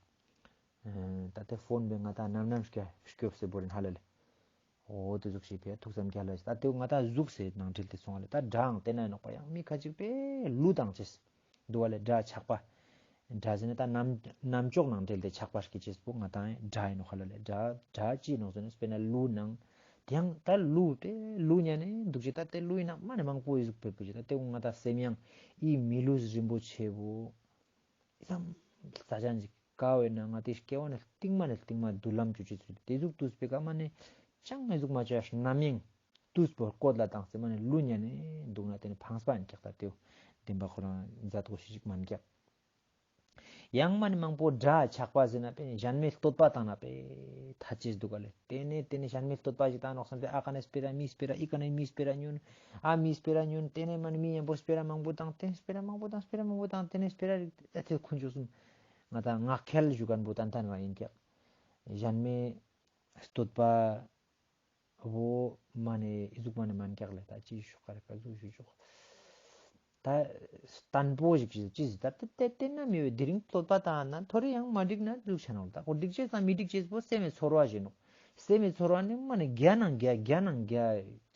ཨ་ད་དེ་ཕོན་པེ་ང་ཏང་ནམ་ནམ་སྐྱོབ་སྐྱོབ་སེ་བོར་ཧ་ལ་ལེ། འོ་དེ་ཟུག་ཞིག་ཕི་ཡ་ཐུགས་བསམ་རྒྱ་ལ་ཞིག། ད་དེ་ང་ཏང་གཟུགས་སི་ནང་འབྲེལ་ཏེ་སོང་བ་ལེ། ད་སྒྲ་ཡང་དེ་ན་ནོག་པ། ཡང་མི་ཁ་ཅིག་པེ་ལུས་དང་ཅེས་འདུག་བ་ལེ། སྒྲ་ཆགས་པ། སྒྲ་ཟེར་ན་ད་རྣམ་རྣམ་ཅོག་ནང་འབྲེལ་ཏེ་ཆགས་པ་སྐྱེ་ཅེས་པོ་ང་ཏང་སྒྲ་ཡིན་ནོག་ཧ་ལ་ལེ། སྒྲ་སྒྲ་ཅི་ནོག་ཟེར་ན་དཔེར་ན་ལུས་ནང་དེ་ཡང་ད་ལུས་དེ་ལུས་ཉན་ནེ་འདུག་ཅེས། ད་དེ་ལུས་ཡིན་ན་མ་ནེ་མང་པོ་ཡི་ཟུག་ཕེབས་པོ་ཅེས། ད་དེ་ང་ཏང་སེམས་ཡང་ཨི་མི་ལུས་རིན་པོ་ཆེ་བོ། ཨི་ཙམ་ས་ཅན་ཅིག་ཀ་བས་ན་ང་ཏི་སྐྱེ་བ་ནེ་རྟིང་མ་ནེ་རྟིང་མ་མདུན་ལམ་ཅོ་ཅེས་ཚུལ་དེ་ཟུག་དུས་པེ་ཀ་མ་ནེ་ཅང་ཨི་ཟུག་མ་ཅོ་ཡ་རྣམ་གཡེང་དུས་པོ་བཀོད་ལ་བཏང་སྟེ་མ་ནེ་ལུས་ཉན་ནེ་འདུག་ན་དེ་ནི་ཕངས་པ་ཡིན་ཀྱག། ད་དེའུ་བདེན་པ་ཁོ་རང་མཛད་དགོས་ཤེས་ཅིག་མན་ཀྱག། ཡང་མ་ནེ་མང་པོ་སྒྲ་ཆགས་པ་ཟེར་ན་པེ་གཞན་མའི་བསྟོད་པ་བཏང་ན་པེ་ཐ་ཅེས་འདུག་ག་ལེ། དེ་ནེ་དེ་ནེ་གཞན་མའི་བསྟོད་པ་ཞིག་བཏང་ནོག་བསམ་སྟེ་ཨ་ཀ་ནེ་སྤེ་ར་མི་སྤེ་ར་ཨི་ཀ་ནེ་མི་སྤེ་ར་ཉོན། ཨ་མི་སྤེ་ར་ཉོན། དེ་ནེ་མ་ནེ་མི་ཡན་པོ་སྤེ་ར་མང་པོ་བཏང་། དེ་སྤེ་ར་མང་པོ་བཏང་སྤེ་ར་མང་པོ་བཏང་། དེ་ནེ་སྤེ་ར་རིགས་ཨ་ཐེ་ཁུན་ཅོ་སུམ་ང་ཏང་ངག་འཁྱལ་ཞུ་མཁན་པོ་ཏན་ཏན་བ་ཡིན་ཀྱག། གཞན་མའི་བསྟོད་པ་བོ་མ་ནེ་ཨི་ཟུག་མ་ནེ་མན་ཀྱག་ལེ། ད་ཅི་ཞུ་ཁ་རེ་ཀ་ཟུག་ཞུ་ཆོག། ད་བརྟན་པོ་ཞིག་ཅི་ཟེར་ད་དེ་དེ་ན་མི་བས་དེ་རིང་བསྟོད་པ་བཏང་ན་ཐོ་རེ་ཡང་མ་འགྲིག་ན་ཟུག་ཆ་ནོག། ད་ཁོ་འགྲིག་ཅེས་དང་མི་འགྲིག་ཅེས་པོ་སེམས་མེད་ཚོར་བ་ཞིག་ནོག། སེམས་མི་ཚོར་བ་ནི་མ་ནི་བརྒྱ་ནང་བརྒྱ་བརྒྱ་ནང་བརྒྱ་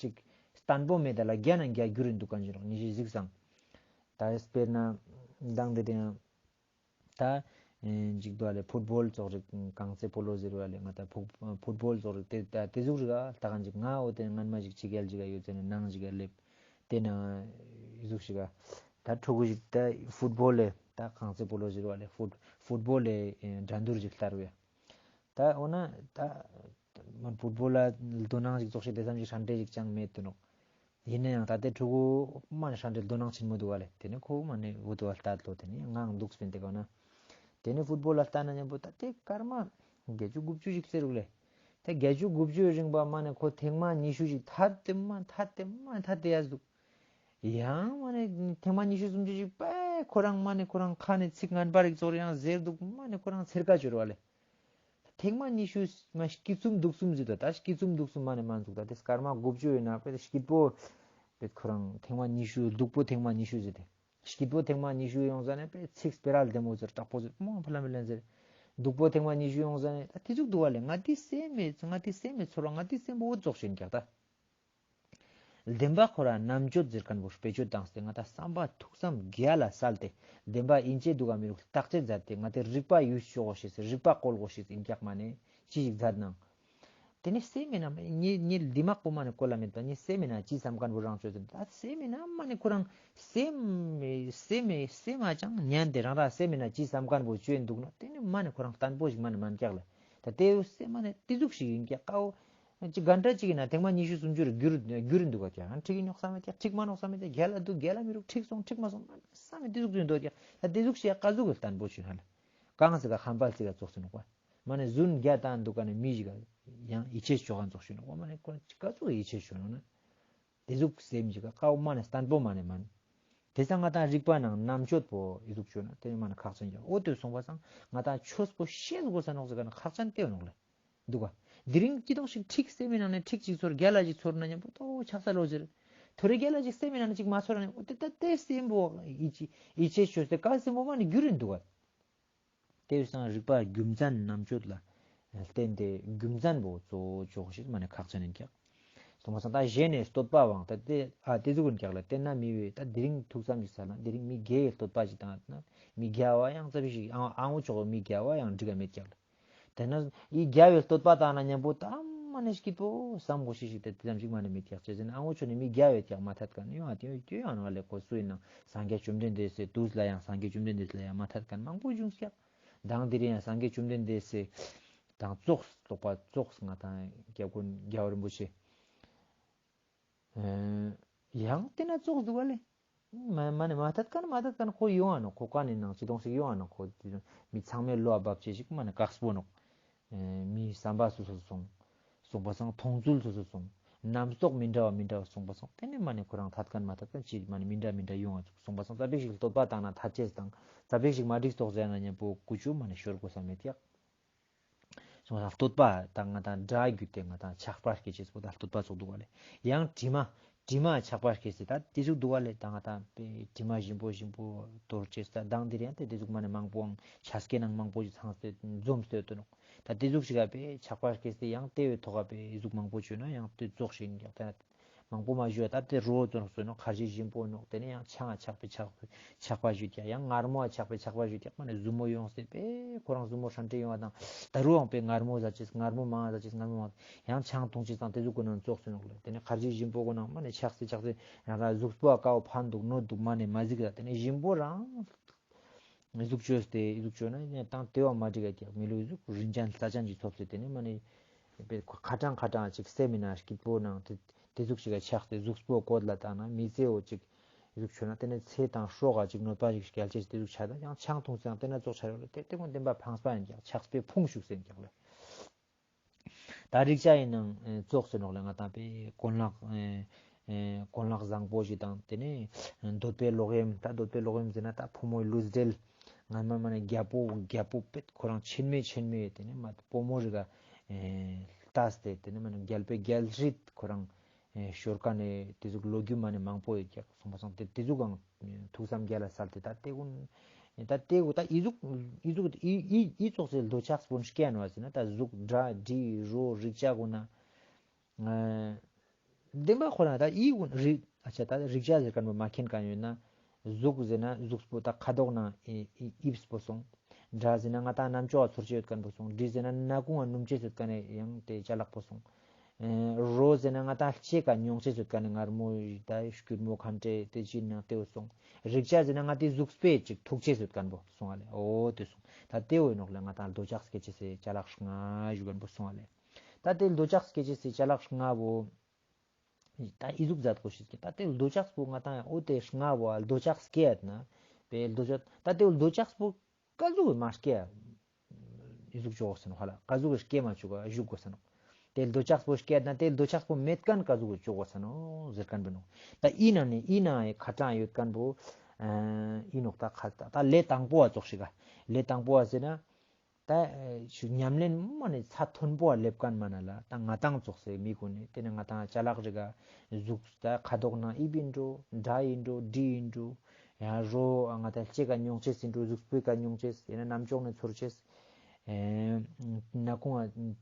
ཅིག་བརྟན་པོ་མེད་ད་ལ་བརྒྱ་ནང་བརྒྱ་འགྱུར་རིན་འདུག་ག་ཅི་རང་ཉི་ཤེས་གཟིགས་སང་། ད་དཔེར་ན་མདང་དེ་དེ་ཡང་ད་ཨེ་འཇིག་དུ་བ་ལས་ཕུཊ་བོལ་ཙོགས་རིག་གང་ཚེ་པོ་ལོ་ཟེར་བ་ལས་ང་ད་ཕུཊ་ཕུཊ་བོལ་ཙོགས་རིག་དེ་ད་དེ་ཟུག་རིག་ཨ་ལྟ་ག་ཅིག་ང་འོ་དེ་སྔན་མ་ཞིག་ཕྱི་རྒྱལ་ཅིག་ག་ཡོད་ཚེ་ནི་ནང་ཅིག་ག་སླེབས་དེ་ན་ཟུག་ཞིག་ག་ད་ཕྲུ་གུ་ཞིག་ད་ཕུཊ་བོལ་ལས་ད་གང་ཚེ་པོ་ལོ་ཟེར་བ་ལས་ཕུཊ་ཕུཊ་བོལ་ལས་ཨེ་འགྲན་བསྡུར་ཅིག་ལྟར་བས། ད་འོ་ན་ད་མ་ཕུཊ་བོལ་ལ་དོ་སྣང་ཞིག་ཙོགས་ཤིག་དེ་ཙམ་ཞིག་ཧྲན་ཏེ་ཞིག་ཅང་མེད་དུ་ནོག། ཡིན་ན་ཡང་ད་ལྟའི་ཕྲུ་གུ་མ་ནི་ཧྲན་ཏེ་དོ་སྣང་ཆེན་མོ་འདུག་ག་ལེ། དེ་ནི་ཁོ་མ་ནི་འུ་དུ་བ་ལྟ་ལོ་དེ་ནི་ངའང་འདུག་སྤེན་ཏེ་ག་ན། དེ་ནི་ཕུཊ་བོལ་ལ་ལྟ་ན་མཉམ་པོ་ད་ལྟའི་སྐར་མ་བརྒྱད་ཅུ་དགུ་བཅུ་ཞིག་ཟེར་རུག་ལེ། ད་བརྒྱད་ཅུ་དགུ་བཅུའི་རིང་པ་མ་ནི་ཁོ་ཐེངས་མ་ཉི་ཤུ་ཞིག་ཐད་དེ་མ་ཐད་དེ་མ་ཐད་དེ་ཡ་འདུག། ཡང་མ་ནི་ཐེངས་མ་ཉི་ཤུ་སུམ་ཅུ་ཞིག་པས་ཁོ་རང་མ་ནི་ཁོ་རང་ཁ་ནས་ཚིག་ངན་པ་རིག་ཙོགས་ཡང་ཟེར་འདུག། མ་ནི་ཁོ་རང་ཚེར་ཀ་བཅོར་བ་ལེ། ཐེངས་མ་ཉི་ཤུ་མ་སྐྱིད་གསུམ་སྡུག་གསུམ་ཟེར་ཏོ། ད་སྐྱིད་གསུམ་སྡུག་གསུམ་མ་ནི་མ་འདུག། ད་དེ་སྐར་མ་དགུ་བཅུ་ཡོད་ན་པས་སྐྱིད་པོ་པས་ཁོ་རང་ཐེངས་མ་ཉི་ཤུ་སྡུག་པོ་ཐེངས་མ་ཉི་ཤུ་ཟེར་ཏེ། སྐྱིད་པོ་ཐེངས་མ་ཉི་ཤུ་ཡོང་ཟ་ནས་པས་ཚིག་སྤེ་ར་ལྡེ་མོ་ཟེར་དྲག་པོ་ཟེར་མོ་ཕ་ལ་མི་ལན་ཟེར། སྡུག་པོ་ཐེངས་མ་ཉི་ཤུ་ཡོང་ཟ་ནས་ད་དེ་ཟུག་འདུག་བ་ལེ། ང་དེ་སེམས་མེད་ང་དེ་སེམས་མེད་ཚོར་བ་ང་དེ་སེམས་པོ་འོ་ཙོགས་ཤིག་ཀྱག་ད། བདེན་པ་ཁོ་རང་རྣམ་དཔྱོད་ཟེར་མཁན་པོ་བེད་སྤྱོད་བཏང་སྟེ་ང་ད་བསམ་པ་ཐུགས་བསམ་རྒྱ་ལ་གསལ་ཏེ་བདེན་པ་ཡིན་ཅེས་འདུག་ག་མི་རུག་བརྟག་དཔྱད་མཛད་དེ་ང་དེ་རིག་པ་ཡུས་ཤོག་གོ་ཤེས་རིག་པ་བཀོལ་གོ་ཤེས་ཡིན་ཀྱག་མ་ནས་ཅི་ཞིག་མཛད་ནང་། དེ་ནི་སེམས་མེད་ན་ངའི་ངའི་འདི་མག་པོ་མ་ནས་བཀོལ་ལ་མེད་པ་ངའི་སེམས་མེད་ན་ཅི་བསམ་མཁན་པོ་རང་ཆོས་ཟེར་ད་སེམས་མེད་ན་མ་ནས་ཁོ་རང་སེམས་མེད་སེམས་མེད་སེམས་མ་ཅང་ཉན་ཏེ་རང་རང་སེམས་མེད་ན་ཅི་བསམ་མཁན་པོ་ཆོས་འདུག་ན་དེ་ནི་མ་ནས་ཁོ་རང་བརྟན་པོ་ཞིག་མ་ནས་མན་ཀྱག་ལ། ད་དེ་སེམས་མ་ནས་དེ་ཟུག་ཞིག་ཡིན་ཀྱག་ཀའོ། ཅི་ག་འདྲ་ཅིག་ཡིན་ན་ཐེངས་མ་ཉི་ཤུ་སུམ་ཅུ་རུ་འགྱུར་འགྱུར་འདུག་ག་ཀྱང་འགྲིག་གི་ཉོག་བསམ་མེད་ཀྱག་འགྲིག་མ་ནོག་བསམ་མེད་ཀྱག་རྒྱལ་ལ་འདུག་རྒྱལ་ལ་མི་རུག་འགྲིག་སོང་འགྲིག་མ་སོང་བསམ་མེད་དེ་ཟུག་ཅིག་འདུག་ཀྱག་ད་དེ་ཟུག་ཞིག་ཀ་ཟུག་གི་བརྟན་པོ་ཆུ་ཧ་ལ་གང་ཟེར་ག་ཧམ་པ་ལ་ཅིག་ག་ཙོགས་སེ་ནོག་པ། མ་ནས་རྫུན་རྒྱ་བཏང་འདུག་ག་ནས་མི་ཞིག་ག་ཡང་ཡིད་ཆེས་ཆོག་ག་ཙོགས་ཤིག་ནོག་པ། མ་ནས་ཀ་ཟུག་ཡིད་ཆེས་ཆོག་ནོག་ན། དེ་ཟུག་སེམས་ཞིག་ག་ཀའོ་མ་ནས་བརྟན་པོ་མ་ནས་མན། དེ་སང་ང་དང་རིག་པ་ནང་རྣམ་དཔྱོད་པོ་ཨི་ཟུག་བཅོས་ན་དེ་ནི་མ་ནི་ཁག་ཅན་ཡོད། འོ་དེ་སོང་པ་སང་ང་དང་ཆོས་པོ་ཤེས་དགོས་ས་ནོག་ཟེར་ག་ན་ཁག་ཅན་དེ་ནོག་ལེ། འདུག་ག་དེ་རིང་ཅི་དང་ཞིག་ཁྲིག་སེམས་མི་ནང་ནས་ཁྲིག་ཅིག་ཚོར་རྒྱལ་ལ་ཅིག་ཚོར་ན་མཉམ་པོ་ཏོ་ཆགས་ས་ལོ་ཟེར། ཐོ་རེ་རྒྱལ་ལ་ཅིག་སེམས་མི་ནང་ནས་ཅིག་མ་ཚོར་ན་མཉམ་པོ་དེ་ད་དེ་སེམས་པོ་ཡིད་ཆེས་ཡིད་ཆེས་ཆོས་དེ་ག་སེམས་པོ་མ་ནི་རྒྱུ་རིན་འདུག་ག་དེ་བས་སང་རིག་པ་རྒྱུ་མཚན་རྣམ་དཔྱོད་ལ་བརྟེན་ཏེ་རྒྱུ་མཚན་པོ་གཙོ་བོ་ཅོག་ཞིག་མ་ནི་ཁག་ཅན་ཡིན་ཀྱག་སོང་པ་སང་ད་གཞན་ནས་བསྟོད་པ་བང་ད་དེ་ཨ་དེ་ཟུག་ཡིན་ཀྱག་ལ་དེ་ན་མི་བས་ད་དེ་རིང་ཐུགས་བསམ་ཞིག་ས་ལ་དེ་རིང་མི་དགེ་བའི་བསྟོད་པ་ཞིག་བཏང་ན་མི་དགེ་བ་ཡང་ཙམ་ཞིག་ཨ་ཨ་འོ་ཅོག་མི་དགེ་བ་ཡང་འགྲིག་ག་མེད་ཀྱག་ལ། དེ་ན་ཡི་དགེ་བའི་བསྟོད་པ་བཏང་ན་མཉམ་པོ་ད་མ་ནི་སྐྱིད་པོ་བསམ་གོ་ཤེས་ཞིག་དེ་དེ་ཙམ་ཞིག་མ་ནི་མེད་ཀྱག་ཅེས་ཟེར་ན་ཨ་འོ་ཅོག་ནི་མི་དགེ་བའི་ཀྱག་མ་ཐད་ཀ་ནི་ཡོང་ཨ་དེ་ཡོང་དེ་ཡོང་ང་ལེ་ཁོ་སུ་ཡིན་ན་སངས་རྒྱས་བཅོམ་ལྡན་འདས་སེ་དུས་ལ་ཡང་སངས་རྒྱས་བཅོམ་ལྡན་འདས་ལ་ཡང་མ་ཐད་ཀ་མང་པོ་བྱུང་ཀྱག་དང་དེ་རིང་ཡང་སངས་རྒྱས་བཅོམ་ལྡན་འདས་སེ་དང་ཙོགས་རྟོགས་པ་ཙོགས་ང་དང་རྒྱལ་ཀུན་རྒྱལ་བ་རིན་པོ་ཆེ། ཡང་དེ་ན་ཙོགས་འདུག་ག་ལེ། མ་མ་ནི་མ་ཐད་ཀ་ནི་མ་ཐད་ཀ་ནི་ཁོ་ཡོང་ང་ནོག་ཁོ་ཀ་ནི་ནང་ཅི་དོང་ཞིག་ཡོང་ང་ནོག་ཁོ་མི་ཚང་མའི་བློ་བབ་ཅེས་ཞིག་མ་ནི་དཀགས་པོ་ནོག་མི་བསམ་པ་སོ་སོ་སོང་། སོང་པ་སང་མཐོང་ཚུལ་སོ་སོ་སོང་། རྣམ་རྟོག་མི་འདྲ་བ་མི་འདྲ་བ་སོང་པ་སང་དེ་ནི་མ་ནི་ཁོ་རང་ཐད་ཀ་ནི་མ་ཐད་ཀ་ནི་ཅི་མ་ནི་མི་འདྲ་མི་འདྲ་ཡོང་ང་ཙུག་སོང་པ་སང་ཙ་པིག་ཞིག་བསྟོད་པ་བཏང་ན་ཐད་ཅེས་དང་ཙ་པིག་ཞིག་མ་འགྲིག་རྟོགས་ཟེར་ན་མཉམ་པོ་ཀུ་ཅོ་མ་ནི་ཤོར་དགོས་ས་མེད་ཀྱག་སོང་ཙང་བསྟོད་པ་དང་ང་དང་སྒྲ་བརྒྱུད་དེ་ང་དང་ཆགས་པ་སྐྱེ་ཅེས་པོ་ད་བསྟོད་པ་ཙོགས་འདུག་ག་ལེ། ཡང་དྲི་མ་དྲི་མ་ཆགས་པ་སྐྱེ་ཅེས་ད་དེ་ཟུག་འདུག་ག་ལེ། ད་ང་དང་པའི་དྲི་མ་ཞིམ་པོ་ཞིམ་པོ་དོར་ཅེས་ད་དང་དེ་རིང་དེ་དེ་ཟུག་མ་ནི་མང་པོའང་ཆ་སྐྱེ་ནང་མང་པོ་ཞིག་ཚང་སྟེ་འཛོམས་ཏེ་ཡོད་དོ་ནོག་ད་དེ་ཟུག་ཞིག་ག་པའི་ཆགས་པ་སྐྱེ་ཅེས་ཡང་དེ་བའི་ཐོག་ག་པའི་ཟུག་མང་པོ་བཅོས་ན་ཡང་དེ་ཙོགས་ཤིག་ཡིན་ཀྱག་ད། མང་པོ་མ་ཞུ་བ་ད་དེ་རོ་ཙོགས་སོ་ནོག་ཁར་ཇི་ཞིམ་པོ་ནོག་དེ་ནས་ཡང་ཆང་ཆགས་པའི་ཆགས་པའི་ཆགས་པ་ཞུ་ཀྱག་ཡང་མངར་མོ་ཆགས་པའི་ཆགས་པ་ཞུ་ཀྱག་མ་ནི་ཟུ་མོ་ཡོང་སྟེ་པས་ཁོ་རང་ཟུ་མོ་ཧྲན་ཏེ་ཡོང་བ་དང་ད་རུང་པས་མངར་མོ་ཟ་ཅེས་མངར་མོ་མང་ཟ་ཅེས་མངར་མོ་མང་ཡང་ཆང་འཐུང་ཅེས་དང་དེ་ཟུག་གོ་ནང་ཙོགས་སོ་ནོག་ལེ། དེ་ནས་ཁར་ཇི་ཞིམ་པོ་གོ་ནང་མ་ནི་ཆགས་སེ་ཆགས་སེ་ཡང་ར་གཟུགས་པོ་ཨ་ཀའོ་ཕན་འདུག་གནོད་འདུག་མ་ནི་མ་གཟིགས་ལ་དེ་ནས་ཞིམ་པོ་རང་ཟུག་བཅོས་ཏེ་ཟུག་བཅོས་ན་ཡང་དང་དེ་བ་མ་འགྲིག་ག་ཀྱག་མི་ལུས་ཟུག་རིན་ཅན་ས་ཅན་གྱི་ཐོབ་སྟེ་དེ་ནས་མ་ནི། པའི་ཁ་གྲངས་ཁ་གྲངས་ཅིག་སེམས་མི་ནང་སྐྱིད་པོ་ནང་དེ་དེ་ཟུག་ཞིག་ག་ཆགས་ཏེ་གཟུགས་པོ་བཀོད་ལ་བཏང་ན་མི་ཚེའོ་ཅིག་ཟུག་ཆོད་ན་དེ་ནས་ཚེ་དང་སྲོག་ག་ཅིག་གནོད་པ་ཞིག་སྐྱལ་ཅེས་དེ་ཟུག་ཆགས་ད་ཡང་ཆང་འཐུང་ཙང་དེ་ན་ཙོགས་ཆགས་ཡོད་ལ་དེ་དེ་ཀུན་བདེན་པ་ཕངས་པ་ཡིན་ཀྱག་ཆགས་པའི་ཕུང་ཤུགས་ཟེར་ཀྱག་ལ། ད་རིག་བྱ་ཡིན་ནང་ཙོགས་ཟེར་ནོག་ལ་ང་དང་པའི་གོན་ལག་གོན་ལག་བཟང་པོ་ཞིག་དང་དེ་ནས་འདོད་པའི་ལོག་གཡེམ་ད་འདོད་པའི་ལོག་གཡེམ་ཟེར་ན་ད་ཕོ་མོའི་ལུས་འབྲེལ་ང་མ་མ་ནས་རྒྱལ་པོ་རྒྱལ་པོ་པེད་ཁོ་རང་ཆེན་མོའི་ཆེན་མོའི་དེ་ནས་མ་ཕོ་མོ་རིག་ག་ལྟས་ཏེ་དེ་ནས་མ་ནི་རྒྱལ་པོའི་རྒྱལ་སྲིད་ཁོ་རང་ཤོར་ཀ་ནས་དེ་ཟུག་ལོ་རྒྱུས་མ་ནི་མང་པོ་ཡོད་ཀྱག་སོང་པ་སང་དེ་དེ་ཟུག་གང་ཐུགས་བསམ་རྒྱ་ལ་གསལ་ཏེ་ད་དེ་ཀུན་ ད་དེ་གུ་ད་ཨི་ཟུག་ཨི་ཟུག་ཨི་ཨི་ཨི་ཙོགས་སེ་འདོད་ཆགས་པོ་སྐྱེ་ནོག་ཟེར་ན། ད་གཟུགས་སྒྲ་དྲི་རོ་རེག་བྱ་གུན་ན། བདེན་པ་ཁོ་རང་ད་ཨི་གུན་རེག་ཨ་ཆ་ད་རེག་བྱ་ཟེར་ཁན་པོ་མ་མཁྱེན་ཁན་ཡོད་ན། གཟུགས་ཟེར་ན་གཟུགས་པོ་ད་ཁ་དོག་ནང་ཨི་ཨི་དབྱིབས་པོ་སོང་། སྒྲ་ཟེར་ན་ང་ཏང་རྣམ་ཅོག་ཚོར་ཅེས་ཡོད་ཁན་པོ་སོང་། དྲི་ཟེར་ན་སྣ་ཁུང་ང་སྣུམ་ཅེས་ཡོད་ཁན་ནི་ཡང་དེ་ཅ་ལག་པོ་སོང་། ཨེ་རོ་ཟེར་ན་ང་ཏང་ལྕེ་ཀ་མྱོང་ཅེས་ཡོད་ཁན་ནི་མངར་མོ་ད་སྐྱུར་མོ་ཁམ་ཏེ་དེ་ཅི་ནང་དེ་བོ་སོང་། རེག་བྱ་ཟེར་ན་ང་ཏི་གཟུགས་པོའི་ཅིག་ཐུག་ཅེས་ཡོད་ཁན་པོ་སོང་ཨ་ལེ། འོ་དེ་སོང་། ད་དེ་བོ་ཡིན་ནོག་ལེ། ང་ཏང་འདོད་ཆགས་སྐྱེ་ཅེས་སི་ཅ་ལག་ལྔ་ཞུ་ཁན་པོ་སོང་ཨ་ལེ། ད་དེ་འདོད་ཆགས་སྐྱེ་ཅེས་སི་ཅ་ལག་ལྔ་བོ་ད་ཨི་ཟུག་མཛད་གོ་ཤེས་ཀྱི། ད་དེ་འདོད་ཆགས་པོ་ང་ཏང་འོ་དེ་ལྔ་བོ་འདོད་ཆགས་སྐྱེ་ཡོད་ན་པའི་འདོད་ཆགས། ད་དེ་འདོད་ཆགས་པོ་ཀ་ཟུག་གི་མ་སྐྱེ་ཨི་ཟུག་ཅོ་གོས་ཟེར་ནོག་ཧ་ལ། ཀ་ཟུག་གི་སྐྱེ་མ་ཅུག་ག་བཞུགས་གོས་ཟེར་ནོག། དེ་འདོད་ཆགས་པོ་སྐྱེ་ཡོད་ན་དེ་འདོད་ཆགས་པོ་མེད་ཁན་ཀ་ཟུག་གི་ཅོ་གོས་ཟེར་ནོག་ཟེར་ཁན་པོ་ནོག། ད་ཨི་ནང་ནེ་ཨི་ནང་ངི་ཁ་གྲངས་ཡོད་ཁན་པོ་ཨ་ཨི་ནོག། ད་ཁ་ད་ད་ལས་དང་པོ་བ་ཙོགས་ཤིག་ག། ལས་དང་པོ་བ་ཟེར་ན། ད་ཨེ་ཞུ་ཉམས་ལེན་མ་ནེ་ཚད་མཐོན་པོ་བ་ལེབ་ཁན་མ་ན་ལ། ད་ང་ཏང་ཙོགས་སེ་མི་གུན་ནི་དེ་ནེ་ང་ཏང་ཅ་ལག་རིགས་ག་གཟུགས་ད་ཁ་དོག་ནང་དབྱིབས་ཡིན་འགྲོ། སྒྲ་ཡིན་འགྲོ། དྲི་ཡིན་འགྲོ། ཡང་རོ་ང་ཏང་ལྕེ་ཀ་མྱོང་ཅེས་ཡིན་འགྲོ། གཟུགས་པོའི་ཀ་མྱོང་ཅེས་ཡིན་ན་རྣམ་ཅོག་ནེ་ཚོར་ཅེས། ཨེ་སྣ་ཁུང་ང་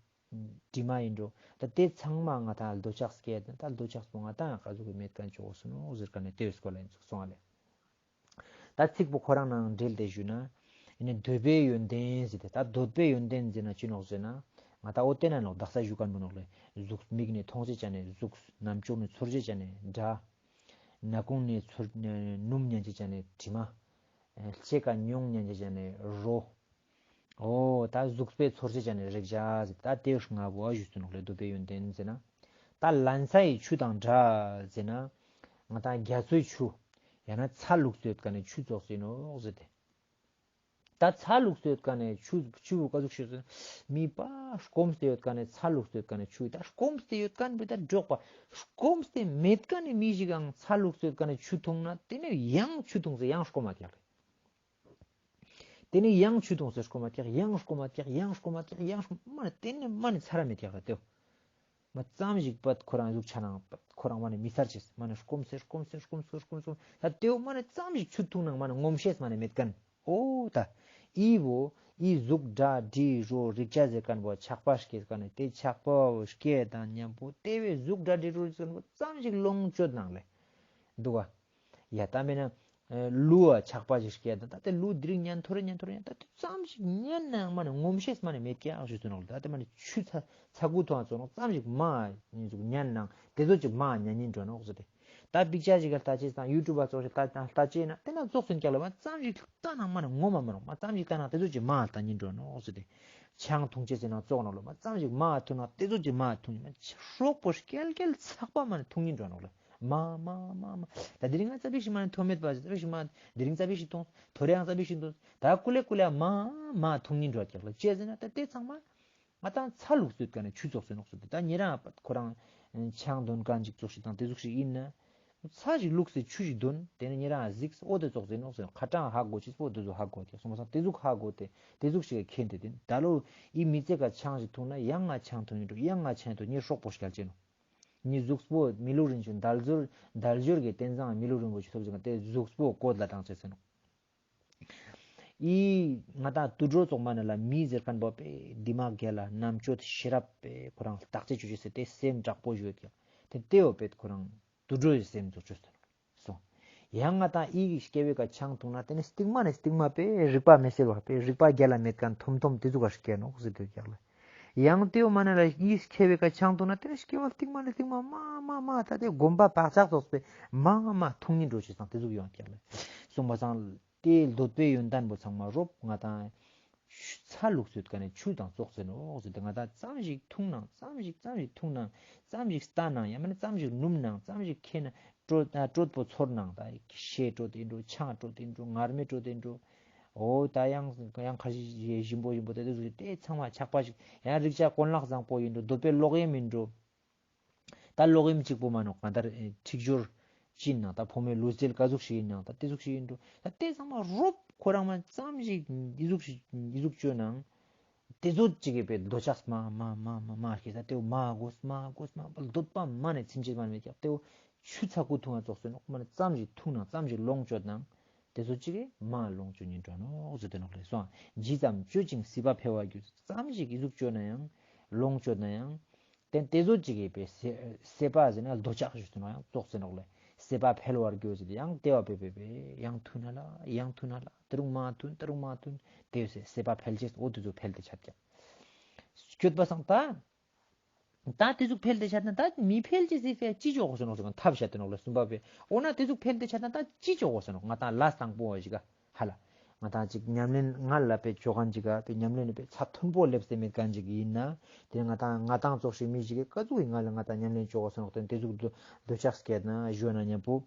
དྲི་མ་ཡིན་འགྲོ། ད་དེ་ཚང་མ་ང་ཏང་འདོད་ཆགས་སྐྱེ་ཡོད་ན་ད་འདོད་ཆགས་པོ་ང་ཏང་ཀ་ཟུག་གི་མེད་ཁན་ཅོ་གོས་ཟེར་ནོག་ཟེར་ཁན་ནི་དེ་བོའི་སྐོར་ལ་ཡིན་ཙོགས་སོང་ཨ་ལེ། ད་ཚིག་པོ་ཁོ་རང་ནང་འབྲེལ་ཏེ་ཞུ་ན། ཨེ་ནི་འདོད་པའི་ཡོན་ཏན་ཟེར་ཏེ། ད་འདོད་པའི་ཡོན་ཏན་ཟེར་ན་ཅི་ནོག་ཟེར་ན། ང་ཏང་འོ་དེ་ནང་ལོག་དག་ས་ཞུ་ཁན་པོ་ནོག་ལེ། གཟུགས་མིག་ནེ་མཐོང་ཅེས་ཅན་ནི་གཟུགས། རྣམ་ཅོག་ནེ་ཚོར་ཅེས་ཅན་ནི་སྒྲ། སྣ་ཁུང་ནེ་ཚོར་སྣུམ་ཉན་ཅེས་ཅན་ནི་དྲི་མ། ལྕེ་ཀ་མྱོང་ཉན་ཅེས་ཅན་ནི་རོ། འོ་ད་གཟུགས་པོའི་ཚོར་ཅེས་ཅན་ནི་རེག་བྱ་ཟེར། ད་དེ་ལྔ་བོ་ཞུས་ཏེ་ནོག་ལེ། འདོད་པའི་ཡོན་ཏན་ཟེར་ན། ད་ལན་ཚྭའི་ཆུ་དང་འདྲ་ཟེར་ན། ང་ཏང་རྒྱ་མཚོའི་ཆུ། ཡང་ན་ཚྭ་བླུགས་ཏེ་ཡོད་ཁན་ནི་ཆུ་ཙོགས་ཡིན་ནོག་ཟེར་ཏེ། ད་ཚྭ་བླུགས་ཏེ་ཡོད་ཁན་ནི་ཆུ་ཆུ་བོ་ཀ་ཟུག་ཤེས་སོང་། མི་པ་སྐོམས་ཏེ་ཡོད་ཁན་ནི་ཚྭ་བླུགས་ཏེ་ཡོད་ཁན་ནི་ཆུ། ད་སྐོམས་ཏེ་ཡོད་ཁན་བོ་ད་འགྲོགས་པ། སྐོམས་ཏེ་མེད་ཁན་ནི་མི་ཞིག་གང་ཚྭ་བླུགས་ཏེ་ཡོད་ཁན་ནི་ཆུ་འཐུང་ན་དེ་ནེ་ཡང་ཆུ་འཐུང་སྟེ་ཡང་སྐོམ་མ་ཀྱག་ལེ། དེ་ནེ་ཡང་ཆུ་འཐུང་སྟེ་སྐོམ་མ་ཀྱག། ཡང་སྐོམ་མ་ཀྱག། ཡང་སྐོམ་མ་ཀྱག། ཡང་སྐོམ་མ་ནེ་དེ་ནེ་མ་ནེ་ཚར་ར་མེད་ཀྱག་ད་དེའོ། མ་ཙམ་ཞིག་པད་ཁོ་རང་གཟུགས་ཆ་ནང་ཁོ་རང་མ་ནེ་མི་ཚར་ཅེས། མ་ནེ་སྐོམ་སེ་སྐོམ་སེ་སྐོམ་སེ་སྐོམ་སེ་སྐོམ་སེ། ད་དེའོ་མ་ནེ་ཙམ་ཞིག་ཆུ་འཐུང་ནང་མ་ནེ་ངོམས་ཤེས་མ་ནེ་མེད་ཁན། འོ་ད་ཨི་བོ་ཨི་གཟུགས་སྒྲ་དྲི་རོ་རེག་བྱ་ཟེར་ཁན་བོ་ཆགས་པ་སྐྱེ་ཁན་ནི་དེ་ཆགས་པ་བོ་སྐྱེ་དང་མཉམ་པོ་དེ་བོའི་གཟུགས་སྒྲ་དྲི་རོ་རེག་བྱ་ཟེར་ཁན་བོ་ཙམ་ཞིག་ལོངས་སྤྱོད་ནང་ལེ། འདུག་ག། ཡ་ད་མེད་ན་ཨེ་ལུ་བ་ཆགས་པ་ཞིག་སྐྱེ་དང་། ད་དེ་ལུ་དེ་རིང་ཉན་ཐོ་རེ་ཉན་ཐོ་རེ་ཉན། ད་དེ་ཙམ་ཞིག་ཉན་ནའང་མ་ནེ་ངོམས་ཤེས་མ་ནེ་མེད་ཀྱག་ཞུས་ཏེ་ནོག་ལེ། ད་དེ་མ་ནེ་ཆུ་ཚ་ཚ་ཁུ་ཐུང་ཙོགས་ནོག། ཙམ་ཞིག་མ་ཉན་ནའང་དེ་ཙོགས་ཅིག་མ་ཉན་ཉན་འགྲོ་ནོག་ཟེར་ཏེ། ད་པིག་ཅར་ཞིག་ག་ལྟ་ཅེས་དང་ཡུ་ཊུབ་བ་ཙོགས་ཤིག་ལྟ་ལྟ་ཅེས་ན་དེ་ན་ཙོགས་ཡིན་ཀྱག་ལེ། མ་ཙམ་ཞིག་ལྟ་ནའང་མ་ནེ་ངོམས་མ་མ་ནོག། མ་ཙམ་ཞིག་ལྟ་ནའང་དེ་ཙོགས་ཅིག་མ་ལྟ་ཉན་འགྲོ་ནོག་ཟེར་ཏེ། ཆང་འཐུང་ཅེས་ཟེར་ན་ཙོགས་ནོག་ལེ། མ་ཙམ་ཞིག་མ་འཐུང་ནའང་དེ་ཙོགས་ཅིག་མ་འཐུང་ཉན། སྲོག་པོ་སྐྱེལ་སྐྱེལ་ཚག་པ་མ་ནེ་འཐུང་ཉན་འགྲོ་ནོག་ལེ། མ་མ་མ་མ་མ། ད་དེ་རིང་ང་ཙ་པིག་ཞིག་མ་ནེ་ཐོ་མེད་པ་ཙ་པིག་ཞིག་མ། དེ་རིང་ཙ་པིག་ཞིག་འཐུང་། ཐོ་རེའང་ཙ་པིག་ཞིག་འཐུང་། ད་ཀུ་ལེ་ཀུ་ལེ་མ་མ་འཐུང་ཉན་འགྲོ་ཀྱག་ལེ། ཅི་ཟེར་ན་ད་དེ་ཚང་མ་ང་ཏང་ཚྭ་བླུགས་ཏེ་ཡོད་ཁན་ནི་ཆུ་ཙོགས་ཡིན་ནོག་ཟེར་ཏེ། ད་ཉེ་རང་ཁོ་རང་ཆང་འདོན་ཁན་ཅིག་ཙོགས་ཤིག་དང་དེ་ཟུག་ཞིག་ཡིན་ན། ཚྭ་ཞིག་བླུགས་ཏེ་ཆུ་ཞིག་འདོན། དེ་ནེ་ཉེ་རང་གཟིགས། འོ་དེ་ཙོགས་ཡིན་ནོག་ཟེར། ཁ་གྲངས་ཧ་གོ་ཅེས་པོ་དེ་ཙོགས་ཧ་གོ་ཀྱག་སོང་པ་སང་དེ་ཟུག་ཧ་གོ་སྟེ་དེ་ཟུག་ཞིག་གི་མཁྱེན་ཏེ་དེ་ད་ལོ་ཨི་མི་ཚེ་ཀ་ཆང་ཞིག་འཐུང་ན་ཡང་ང་ཆང་འཐུང་ཡིན་འགྲོ། ཡང་ང་ཆང་འཐུང་། ངའི་སྲོག་པོ་སྐྱེལ་ཅེས་ནོག། ངའི་གཟུགས་པོ་མི་ལུས་རིན་ཆེན་དལ་འབྱོར་དལ་འབྱོར་གྱི་རྟེན་བཟང་མི་ལུས་རིན་པོ་ཆེ་ཐོབ་ཅེས་ཀ་དེ་གཟུགས་པོ་བཀོད་ལ་བཏང་ཅེས་ནོག། ཨི་ང་ཏང་དུད་འགྲོ་ཙོགས་མ་ནེ་ལ་མི་ཟེར་ཁན་བོ་པེ་དི་མག་རྒྱལ་ལ་རྣམ་དཔྱོད་ཤེས་རབ་པེ་ཁོ་རང་བརྟག་དཔྱད་ཅོ་ཅེས་ཟེར་ཏེ་སེམས་དྲག་པོ་ཞིག་ཡོད་ཀྱག། དེ་དེའོ་པེ་ཁོ་རང་དུད་འགྲོའི་སེམས་ཙོགས་ཅོས་ཏེ་སོང་། ཡང་ང་ཏང་ཨི་སྐྱེ་བའི་ཀ་ཆང་འཐུང་ན་དེ་ནེ་སྟིང་མ་ནེ་སྟིང་མ་པེ་རིག་པ་མེད་སེ་བ་པེ་རིག་པ་རྒྱལ་ལ་མེད་ཁན་ཐོམ་ཐོམ་དེ་ཟུག་ག་སྐྱེ་ནོག་ཟེར་དུས་ཀྱག་ལེ། ཡང་དེའོ་མ་ནེ་ལ་ཨི་སྐྱེ་བའི་ཀ་ཆང་འཐུང་ན་དེ་ནེ་སྐྱེ་བ་སྟིང་མ་ནེ་སྟིང་མ་མ་མ་མ་ད་དེ་སྒོམ་པ་བག་ཆགས་ཙོགས་པེ་མ་མ་མ་འཐུང་ཉན་འགྲོ་ཅེས་སང་དེ་ཟུག་ཡོང་ཀྱག་ལེ། སོང་པ་སང་དེ་འདོད་པའི་ཡོན་ཏན་པོ་ཚང་མ་རོབ་ང་ཏང་ཆུ་ཚྭ་བླུགས་ཏེ་ཡོད་ཁན་ནི་ཆུ་དང་ཙོགས་ཡིན་ནོག་ཟེར་ཏེ། ང་ཏང་ཙམ་ཞིག་འཐུང་ནའང་ཙམ་ཞིག་ཙམ་ཞིག་འཐུང་ནའང་ཙམ་ཞིག་ལྟ་ནའང་ཡང་མེད་ན་ཙམ་ཞིག་སྣུམ་ནའང་ཙམ་ཞིག་ཁེན་ནའང་དྲོད་ཨ་དྲོད་པོ་ཚོར་ནའང་ད་ཤེལ་དྲོད་ཡིན་འགྲོ། ཆང་དྲོད་ཡིན་འགྲོ། མངར་མོའི་དྲོད་ཡིན་འགྲོ། འོ་ད་ཡང་ཡང་ཁ་ཤས་ཞིམ་པོ་ཞིམ་པོ་དེ་དེ་ཟུག་དེ་ཚང་མ་ཆགས་པ་ཞིག། ཡང་རེག་བྱ་གོན་ལག་བཟང་པོ་ཡིན་འགྲོ། འདོད་པའི་ལོག་གཡེམ་ཡིན་འགྲོ། ད་ལོག་གཡེམ་གཅིག་པོ་མ་ནོག། གང་ལྟར་ཨེ་འཁྲིག་སྦྱོར་ཅི་ཡིན་ནའང་ད་ཕོ་མོའི་ལུས་རྩལ་ག་ཟུག་ཞིག་ཡིན་ནའང་ད་དེ་ཟུག་ཞིག་ཡིན་འགྲོ། ད་དེ་ཚང་མ་རོབ་ཁོ་རང་མ་ཙམ་ཞིག་འདི་ཟུག་ཞིག་འདི་ཟུག་ཅོ་ནའང་དེ་ཚོ་ཅིག་གི་པེ་འདོད་ཆགས་མ་མ་མ་མ་མ་ཞིག་ད་དེའོ་མ་དགོས་མ་དགོས་མ་འདོད་པ་མ་ནེ་ཚིམ་ཅེས་མ་ནེ་མེད་ཀྱག། དེའོ་ཆུ་ཚ་ཁུ་འཐུང་བ་ཙོགས་ཡིན་ནོག། མ་ནེ་ཙམ་ཞིག་འཐུང་ནའང་ཙམ་ཞིག་ལོངས་སྤྱོད་ནའང་ དེ་ཚོ་ཅིག་གི་མ་ལོངས་སྤྱོད་ཉིན་འགྲོ་ནོག་ཟེར་དེ་ནོག་ལེ་སོང་། ཇི་ཙམ་སྤྱོད་ཅིང་སྲིད་པ་འཕེལ་བར་འགྱུར། ཙམ་ཞིག་ཨི་ཟུག་སྤྱོད་ན་ཡང་ལོངས་སྤྱོད་ན་ཡང་། དེ་དེ་ཚོ་ཅིག་གི་པའི་སྲེད་སྲེད་པ་ཟེར་ན་འདོད་ཆགས་ཞུ་ཟེར་ན་ཡང་ཙོགས་ཟེར་ནོག་ལེ། སྲེད་པ་འཕེལ་བར་འགྱུར་ཟེར་ཏེ་ཡང་དེ་བ་པེ་པེ་པེ་ཡང་ཐུན་ན་ལ་ཡང་ཐུན་ན་ལ་ད་རུང་མ་ཐུན་ད་རུང་མ་ཐུན་དེ་སྲེད་སྲེད་པ་འཕེལ་ཅེས་འོ་དེ་ཚོ་འཕེལ་ཏེ་ཆ་ཀྱག་སྤྱོད་པ་སང་ད། ད་དེ་ཟུག་འཕེལ་ཏེ་ཆ་ན་ད་མི་འཕེལ་ཅེས་སི་ཕིའ་ཅི་ཅོ་གོས་ནོག་ཟེར་ན་ཐབས་ཤེས་ཏེ་ནོག་ལེ་གསུམ་པ་པེ། འོ་ན་དེ་ཟུག་འཕེལ་ཏེ་ཆ་ན་ད་ཅི་ཅོ་གོས་ནོག་ང་ཏང་ལ་སང་པོ་བ་ཞིག་ག་ཧ་ལ། ང་ཏང་ཅིག་ཉམས་ལེན་ང་ལ་པེ་ཅོ་ཁན་ཅིག་ག་པེ་ཉམས་ལེན་པེ་ཚད་མཐོན་པོ་ལེབས་ཏེ་མེད་ཁན་ཅིག་ཡིན་ན། དེ་ང་ཏང་ང་ཏང་ཙོགས་ཤིག་མི་ཞིག་གི་ཀ་ཟུག་གི་ང་ལ་ང་ཏང་ཉམས་ལེན་ཅོ་གོས་ནོག་དེ་དེ་ཟུག་འདོད་ཆགས་སྐྱེད་ན་ཞུ་ན་ཉམ་པོ།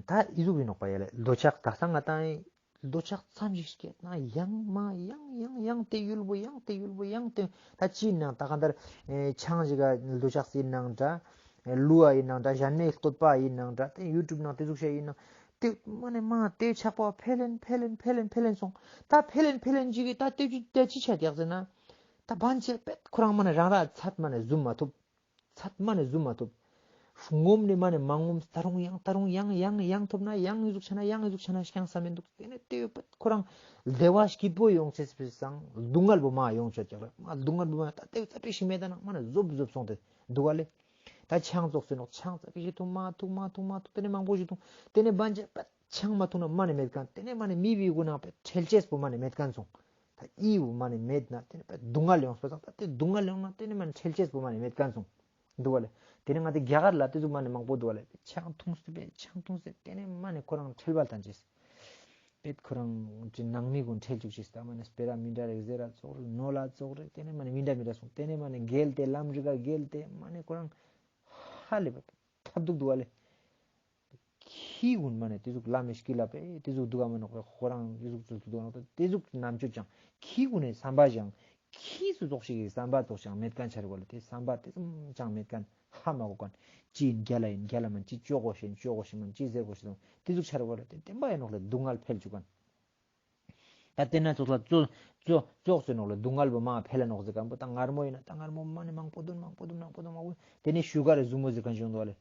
ད་ཨི་ཟུག་ཡིན་ནོག་པ་ཡ་ལེ། འདོད་ཆགས་ད་སང་ང་ཏང་འདོད་ཆགས་ཙམ་ཞིག་སྐྱེད་ན་ཡང་མ་ཡང་ཡང་ཡང་དེ་ཡུལ་པོ་ཡང་དེ་ཡུལ་པོ་ཡང་དེ་ད་ཅི་ཡིན་ནང་ད་ག་འདར་ཆང་ཞིག་ག་འདོད་ཆགས་ཡིན་ནང་འདྲ། ལུ་བ་ཡིན་ནང་འདྲ། གཞན་མའི་བསྟོད་པ་ཡིན་ནང་འདྲ། དེ་ཡུ་ཊུབ་ནང་དེ་ཟུག་ཤ་ཡིན་ནང་དེ་མ་ནེ་མ་དེ་ཆགས་པ་འཕེལ་ལེན་འཕེལ་ལེན་འཕེལ་ལེན་འཕེལ་ལེན་སོང་། ད་འཕེལ་ལེན་འཕེལ་ལེན་ཅིག་གི་ད་དེ་ཅི་དེ་ཅི་ཆ་དེག་ཟེར་ན། ད་བན་ཆེ་པེད་ཁོ་རང་མ་ནེ་རང་ར་ཚད་མ་ནེ་ཟུམ་མ་ཐུབ། ཚད་མ་ནེ་ཟུམ་མ་ཐུབ། ངོམས་ནེ་མ་ནེ་མ་ངོམས། ད་རུང་ཡང་ད་རུང་ཡང་ཡང་ཡང་ཐུབ་ན་ཡང་ཨི་ཟུག་ཆ་ན་ཡང་ཨི་ཟུག་ཆ་ན་ཤང་ས་མེན་འདུག་དེ་ནེ་དེ་ཡོད་པ་ཁོ་རང་བདེ་བ་སྐྱིད་པོ་ཡོང་ཅེས་པའི་སང་སྡུག་བསྔལ་པོ་མ་ཡོང་ཆོད་ཀྱག་ལེ། མ་སྡུག་བསྔལ་པོ་མ་ད་དེ་ཙ་པིག་ཞིག་མེད་ད་ན་མ་ནེ་ཟོབ་ཟོབ་སོང་སྟེ་འདུག་ག་ལེ། ད་ཆང་ཙོགས་སེ་ནོག་ཆང་ཙ་པིག་ཞིག་འཐུང་མ་འཐུང་མ་འཐུང་མ་འཐུང་དེ་ནེ་མང་པོ་ཞིག་འཐུང་དེ་ནེ་བན་ཆེ་པ་ཆང་མ་འཐུང་ན་མ་ནེ་མེད་ཁན། དེ་ནེ་མ་ནེ་མི་བི་གུ་ནང་པེ་ཁྲེལ་ཅེས་པོ་མ་ནེ་མེད་ཁན་སོང་། ད་ཨི་བོ་མ་ནེ་མེད་ན་དེ་ནེ་པེ་སྡུག་བསྔལ་ཡོངས་པ་སང་ད་དེ་སྡུག་བསྔལ་ཡོང་ན་དེ་ནེ་མ་ནེ་ཁྲེལ་ཅེས་པོ་མ་ནེ་མེད་ཁན་སོང་། འདུག་ག་ལེ། དེ་ནེ་ང་དེ་རྒྱ་གར་ལ་དེ་ཟུག་མ་ནེ་མང་པོ་འདུག་ག་ལེ། ཆང་འཐུང་སྟེ་པེ་ཆང་འཐུང་སྟེ་དེ་ནེ་མ་ནེ་ཁོ་རང་ཁྲེལ་བ་ལྟན་ཅེས། པེ་ཁོ་རང་ཅི་ནང་མི་གུན་ཁྲེལ་བཅུག་ཅེས། ད་མ་ནེ་སྤེ་ར་མི་འདྲ་རེ་ཟེར་ར་ཙོགས་རེ་ནོ་ལ་ཙོགས་རེ་དེ་ནེ་མ་ནེ་མི་འདྲ་མི་འདྲ་སོང་། དེ་ནེ་མ་ནེ་འགལ་ཏེ་ལམ་རི་ག་འགལ་ཏེ་མ་ནེ་ཁོ་རང་ཧ་ལས་པ་ཐབས་སྡུག་འདུག་ག་ལེ། ཁྱི་གུན་མ་ནེ་དེ་ཟུག་ལམ་མི་སྐྱིད་ལ་པེ་དེ་ཟུག་འདུག་ག་མ་ནོག་པེ་ཁོ་རང་དེ་ཟུག་ཚུལ་འདུག་ག་ནོག་ད་དེ་ཟུག་རྣམ་དཔྱོད་ཅང་ཁྱི་གུན་ནི་བསམ་པ་ཅང་ཁྱི་སུ་ཙོགས་ཤིག་གི་བསམ་པ་ཙོགས་ཅང་མེད་ཁན་ཆ་རེ་གོ་ལེ། དེ་བསམ་པ་དེ་ཙམ་ཅང་མེད་ཁན་ཧ་མ་གོ་ཁན། ཅི་ཡིན་རྒྱལ་ལ་ཡིན་རྒྱལ་ལ་མིན། ཅི་ཅོ་གོས་ཤེས་ཅོ་གོས་ཤེས་མིན། ཅི་ཟེར་གོས་ཤེས་དེ་ཟུག་ཆ་རེ་གོ་ལེ། དེ་བདེན་པ་ཡིན་ནོག་ལེ། སྡུག་བསྔལ་འཕེལ་བཅུག་ཁན། ད་དེ་ན་ཙོགས་ལ་ཙོ་ཙོ་ཙོགས་སེ་ནོག་ལེ། སྡུག་བསྔལ་པོ་མ་འཕེལ་ལ་ནོག་ཟེར་ཁན་པོ་ད་མངར་མོ་ཡིན་ན་ད་མངར་མོ་མ་ནེ་མང་པོ་འདུག་མང་པོ་འདུག་མང་པོ་འདུག་མང་པོ་འདུག་མང་པོ། དེ་ནེ་ཤུ་གར་རི་ཟུར་མོ་ཟེར་ཁན་ཞིག་ཡོང་འདུག་ག་ལེ།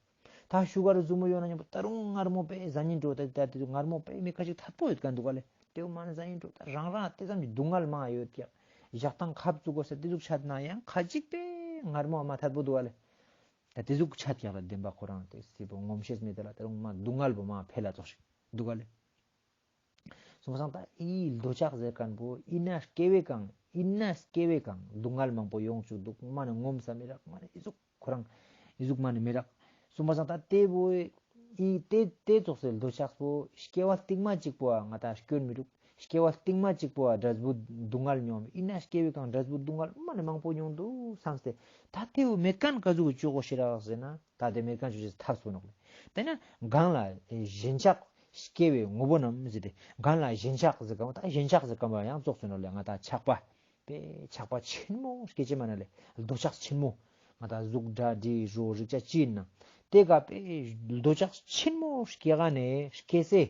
ད་ཤུ་གར་རི་ཟུར་མོ་ཡོང་ན་ཉམ་པོ་ད་རུང་མངར་མོ་པེ་ཟ་ཉིན་འགྲོ་ད་ད་དེ་ཚོ་མངར་མོ་པེ་མི་ཁ་ཅིག་ཐད་པོ་ཡོད་ཁན་འདུག་ག་ལེ། དེ་བོ་མ་ནེ་ཟ་ཉིན་འགྲོ་ད་རང་རང་དེ་ཙམ་གྱི་སྡུག་བསྔལ་མ་ཡོད་ཀྱག། ཞག་དང་ཁབ་བཙུགས་གོས་ཟེར་དེ་ཟུག་ཆད་ན་ཡང་ཁ་ཅིག་པེ་མངར་མོ་མ་ཐད་པོ་འདུག་ག་ལེ། ད་དེ་ཟུག་ཆད་ཀྱག་ལ་བདེན་པ་ཁོ་རང་དེ་སི་པོ་ངོམས་ཤེས་མེད་དེ་ལ་ད་རུང་མ་སྡུག་བསྔལ་པོ་མ་འཕེལ་ལ་ཙོགས་ཤིག་འདུག་ག་ལེ། སོང་པ་སང་ད་ཨི་འདོད་ཆགས་ཟེར་ཁན་པོ་ཨི་ན་སྐྱེ་བའི་གང་ཨི་ན་སྐྱེ་བའི་གང་སྡུག་བསྔལ་མང་པོ་ཡོང་བཅུག་འདུག། མ་ནེ་ངོམས་ས་མི་རག། མ་ནེ་ཨི་ཟུག་ཁོ་རང་ཨི་ཟུག་མ་ནེ་མི་རག། སོང་པ་སང་ད་དེ་བོ་ཨི་དེ་དེ་ཙོགས་སེ་འདོད་ཆགས་པོ་སྐྱེ་བ་སྟིང་མ་གཅིག་པོ་ང་ད་སྐྱོན་མི་རུག། སྐྱེ་བ་སྟིང་མ་གཅིག་པོ་འབྲས་བུ་སྡུག་བསྔལ་མྱོང་། ཨི་ན་སྐྱེ་བའི་གང་འབྲས་བུ་སྡུག་བསྔལ་མ་ནེ་མང་པོ་མྱོང་འདུག་བསམ་སྟེ་ད་དེ་བོ་མེད་ཁན་ཀ་ཟུག་ཅོ་གོས་ཤེས་རག་ཟེར་ན། ད་དེ་མེད་ཁན་ཅོ་ཅེས་ཐབས་སུ་ནོག་ལེ། དེ་ན་གང་ལ་ཞེན་ཆགས་སྐྱེ་བའི་དངོས་པོ་རྣམས་ཟེར་ཏེ་གང་ལ་ཞེན་ཆགས་ཟེར་ཁན་པོ་ད་ཞེན་ཆགས་ཟེར་ཁན་པོ་ཡང་ཙོགས་སེ་ནོག་ལེ། ང་ད་ཆགས་པ་པེ་ཆགས་པ་ཆེན་མོ་སྐྱེ་ཅེས་མ་ནེ་ལེ། འདོད་ཆགས་ཆེན་མོ་ང་ད་གཟུགས་སྒྲ་དྲི་རོ་རེག་བྱ་ཅི་ཡིན་ན་དེ་ག་པེ་འདོད་ཆགས་ཆེན་མོ་སྐྱེ་ག་ནེ་སྐྱེ་སེ།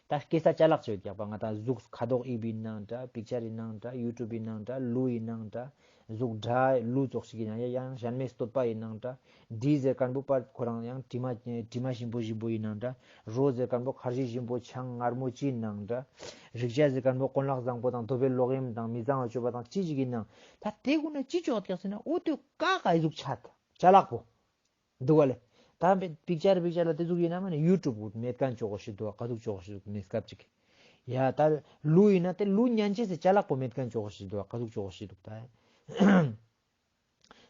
ད་སྐྱེ་ས་ཅ་ལག་ཅིག་ཡོད་ཀྱག་པ། ང་ད་གཟུགས་ཁ་དོག་ཨི་བི་ནང་འདྲ། པིག་ཅར་ཡིན་ནང་འདྲ། ཡུ་ཊུབ་ཡིན་ནང་འདྲ། ལུ་ཡིན་ནང་འདྲ། གཟུགས་སྒྲ་ལུ་ཙོགས་ཤིག་ཡིན་ནང་ཡང་གཞན་མའི་བསྟོད་པ་ཡིན་ནང་འདྲ། དྲི་ཟེར་ཁན་པོ་པར་ཁོ་རང་ཡང་དྲི་མ་དྲི་མ་ཞིམ་པོ་ཞིམ་པོ་ཡིན་ནང་འདྲ། རོ་ཟེར་ཁན་པོ་ཁར་ཇི་ཞིམ་པོ་ཆང་མངར་མོ་ཅི་ཡིན་ནང་འདྲ། རེག་བྱ་ཟེར་ཁན་པོ་གོན་ལག་བཟང་པོ་དང་དོ་པོའི་ལོག་གཡེམ་དང་མི་གཙང་བ་སྤྱོད་པ་དང་ཅི་ཞིག་ཡིན་ནང་ད་དེ་གུན་ནེ་ཅི་ཅོ་ཀྱག་ཟེར་ན་འོ་དེ་ཀ་ཀ་ཨི་ཟུག་ཆད་ཅ་ལག་པོ། འདུག་ག་ལེ། ད་པིག་ཅར་པིག་ཅར་ལ་དེ་ཟུག་ཡིན་ན་མ་ནེ་ཡུ་ཊུབ་བོ་མེད་ཁན་ཅོ་གོས་ཤེས་འདུག་ག་ཟུག་ཅོ་གོས་ཤེས་འདུག་གནས་སྐབས་ཅིག། ཡ་ད་ལུ་ཡིན་ན་དེ་ལུ་ཉན་ཅེས་སི་ཅ་ལག་པོ་མེད་ཁན་ཅོ་གོས་ཤེས་འདུག་ག་ཟུག་ཅོ་གོས་ཤེས་འདུག་ད།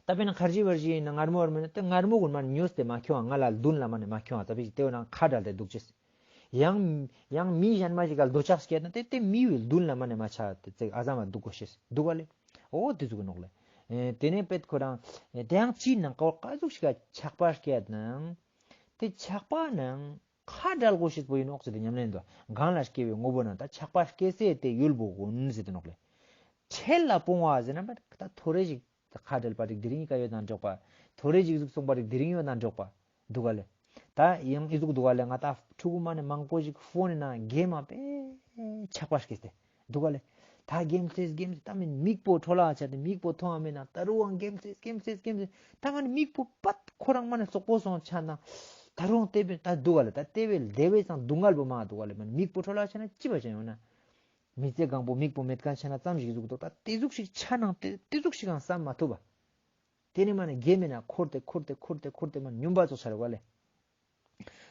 ད་དཔེར་ན་ཁར་ཇི་བར་ཇི་ཡིན་ན་མངར་མོ་བར་མོ་ཡིན་ན་དེ་མངར་མོ་གུན་མ་ནེ་ཉོས་ཏེ་མ་ཁྱོང་ང་ལ་མདུན་ལ་མ་ནེ་མ་ཁྱོང་ང་ད་པིག་དེ་བོ་ནང་ཁ་བྲལ་ཏེ་འདུག་ཅེས། ཡང་ཡང་མི་གཞན་མ་ཞིག་ག་འདོད་ཆགས་སྐྱེས་ན་དེ་དེ་མི་བོའི་མདུན་ལ་མ་ནེ་མ་ཆ་དེ་ཙེག་ཨ་ཟ་མ་འདུག་གོས་ཤེས་འདུག་ག་ལེ། འོ་དེ་ཟུག་གི་ནོག་ལེ། ཨེ་དེ་ནེ་པེད་ཁོ་རང་ཨེ་དེ་ཡང་ཅི་ནང་ཀ་བོ་ཀ་ཟུག་ཞིག་ག་ཆགས་པ་སྐྱེད་ནང་དེ་ཆགས་པ་ནང་ཁ་བྲལ་གོས་ཤེས་པོ་ཡིན་ནོག་ཟེར་ཏེ་ཉམས་ལེན་དུ་གང་ལ་སྐྱེ་བའི་དངོས་པོ་ན་ད་ཆགས་པ་སྐྱེ་སའི་དེ་ཡུལ་པོ་གུན་ཟེར་ཏེ་ནོག་ལེ། ཁྲེལ་ལ་སྤོང་བ་ཟེར་ན་པེད་ད་ཐོ་རེ་ཞིག་ཁ་བྲལ་པ་རིགས་དེ་རིང་ཀ་ཡོད་ན་འགྲོགས་པ། ཐོ་རེ་ཞིག་ཟུག་སོང་པ་རིགས་དེ་རིང་ཡོད་ན་འགྲོགས་པ། འདུག་ག་ལེ། ད་ཡང་ཨི་ཟུག་འདུག་ག་ལེ། ང་ད་ཕྲུ་གུ་མ་ནེ་མང་པོ་ཞིག་ཕོན་ནང་གེམ་མ་པེ་ཆགས་པ་སྐྱེས་ཏེ་འདུག་ག་ལེ། ད་གེམ་ལྟས་གེམ་ལྟས་ད་མིན་མིག་པོ་འཕྲོ་བརླག་ཆ་སྟེ་མིག་པོ་མཐོང་བ་མེད་ན་ད་རུང་གེམ་ལྟས་གེམ་ལྟས་གེམ་ལྟས་ད་མ་ནེ་མིག་པོ་པད་ཁོ་རང་མ་ནེ་སོག་པོ་སོང་ཆ་ན་ ད་རུང་ཏེ་བེ་ད་དུག་ག་ལེ། ད་ཏེ་བེ་ལྡེ་བེ་སང་སྡུག་བསྔལ་བོ་མང་དུག་ག་ལེ། མ་ནེ་མིག་པོ་འཕྲོ་བརླག་ཆ་ན་ཅི་བ་ཅན་ཡོང་ན། མི་ཚེ་གང་པོ་མིག་པོ་མེད་ཁན་ཆ་ན་ཙམ་ཞིག་ཟུག་དུག། ད་ཏེ་ཟུག་ཞིག་ཆ་ནང་ཏེ་ཏེ་ཟུག་ཞིག་གང་བསམ་མ་ཐུབ་པ། ཏེ་ནེ་མ་ནེ་གེ་མེ་ན་འཁོར་ཏེ་འཁོར་ཏེ་འཁོར་ཏེ་འཁོར་ཏེ་མ་ནེ་སྙོམས་པ་ཙོགས་ཆ་རུག་ག་ལེ།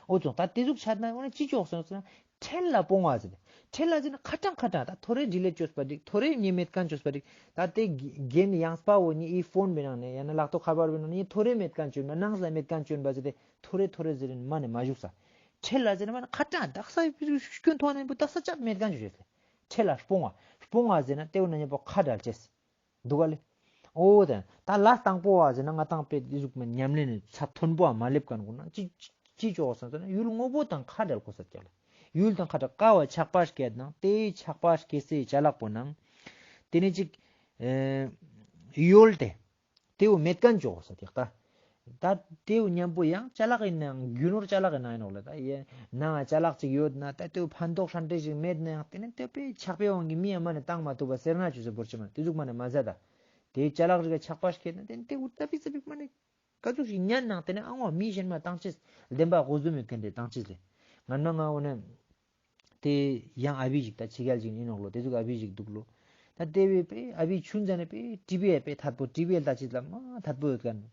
འོ་ཙོགས་ད་ཏེ་ཟུག་ཆ་ན་འོ་ན་ཅི་ཅོ་ཟེར་ན་ཁྲེལ་ལ་སྤོང་བ་ཟེར་ཏེ། ཁྲེལ་ལ་ཟེར་ན་ཁ་ཏང་ཁ་ཏང་ད་ཐོ་རེ་ཌི་ལེཊ་ཅོས་པ་འགྲིག། ཐོ་རེ་ཉེ་མེད་ཁན་ཅོས་པ་འགྲིག། ད་ཏེ་གེམ་ཡང་སྤ་བོ་ཉེ་ཨི་ཕོན་བེ་ནང་ནེ་ཡང་ན་ལག་ཐོག་ཁ་པར་བེ་ནང་ནེ་ཐོ་རེ་མེད་ཁན་ཅོ་ན་ནང་ས་མེད་ཁན་ཅོ་ན་བ་ཟེར་ཏེ་ཐོ་རེ་ཐོ་རེ་ཟེར་ན་མ་ནེ་མ་ཞུགས་ས། ཁྲེལ་ལ་ཟེར་ན་མ་ནེ་ཁ་ཏང་དག་ས་སྐྱོན་ཐོག་ནེ་བོ་དག་ས་ཅབ་མེད་ཁན་ཅོ་ཟེར་ཏེ། ཁྲེལ་ལ་སྤོང་བ་སྤོང་བ་ཟེར་ན་ཏེ་བོ་ན་ཉེ་པོ་ཁ་བྲལ་ཅེས། དུག་ག་ལེ། འོ་ད་ད་ལ་དང་པོ་བ་ཟེར་ན་ང་དང་པེ་ཏེ་ཟུག་མ་ཉམས་ལེན་ནི་ཚད་མཐོན་པོ་བ་མ་ལེབ་ཁན་གུན་ན་ཅི་ཅི་ཅི་ཅོ་ཟེར་ན་ཡུལ་དངོས་པོ་དང་ཁ་བྲལ་གོས་ས་ཀྱག་ལེ། ཡུལ་དང་ཁ་བྲལ་ཀ་བ་ཆགས་པ་སྐྱེད་ནང་ཏེ་ཆགས་པ་སྐྱེ་སའི་ཅ་ལག་པོ་ནང་ཏེ་ནེ་ཅིག་ཨེ་ཡོལ་ཏེ་ཏེ་བོ་མེད་ཁན་ཅོ་གོས་ས་ཀྱག་ད། ད་ཏེའུ་ཉམ་པོ་ཡང་ཅ་ལག་ཨིན་ནའང་རྒྱུ་ནོར་ཅ་ལག་ཨིན་ན་ཨིན་ནོག་ལེ། ད་ཡེ་ནང་ཅ་ལག་ཅིག་ཡོད་ན་ད་ཏེའུ་ཕན་ཐོགས་ཧྲན་ཏེ་ཞིག་མེད་ནའང་ཏེ་ནེ་ཏེ་པེ་ཆགས་པའི་དབང་གིས་མི་ཡང་མ་ནེ་ཏང་མ་ཐུབ་པ་སེར་སྣ་ཅོས་ཏེ་བོར་ཅེས་མ་ནེ་ཏེ་ཟུག་མ་ནེ་མ་ཟད་ད། ཏེ་ཅ་ལག་རིགས་ཆགས་པ་སྐྱེད་ན་ཏེ་ནེ་ཏེ་འུར་ཙ་པིག་ཙ་པིག་མ་ནེ་ཀ་ཟུག་ཞིག་ཉན་ནའང་ཏེ་ནེ་ཨང་བ་མི་གཞན་མ་ཏང་ཅེས་བདེན་པ་དགོས་དུ་མེད་ཁན་ཏེ་ཏང་ཅེས་ལེ། ང་ན་ང་འོ་ནེ། ཏེ་ཡང་ཨ་བི་ཞིག་ད་ཕྱི་རྒྱལ་ཞིག་ཨིན་ནོག་ལོ། ཏེ་ཟུག་ཨ་བི་ཞིག་དུག་ལོ། ད་ཏེ་བེ་པེ་ཨ་བི་ཆུན་ཟ་ནེ་པེ་ཊི་བི་ཡ་པེ་ཐད་པོ་ཊི་བི་ཡ་ལྟ་ཅི་ལ་མ་ཐད་པོ་ཡོད་ཁན།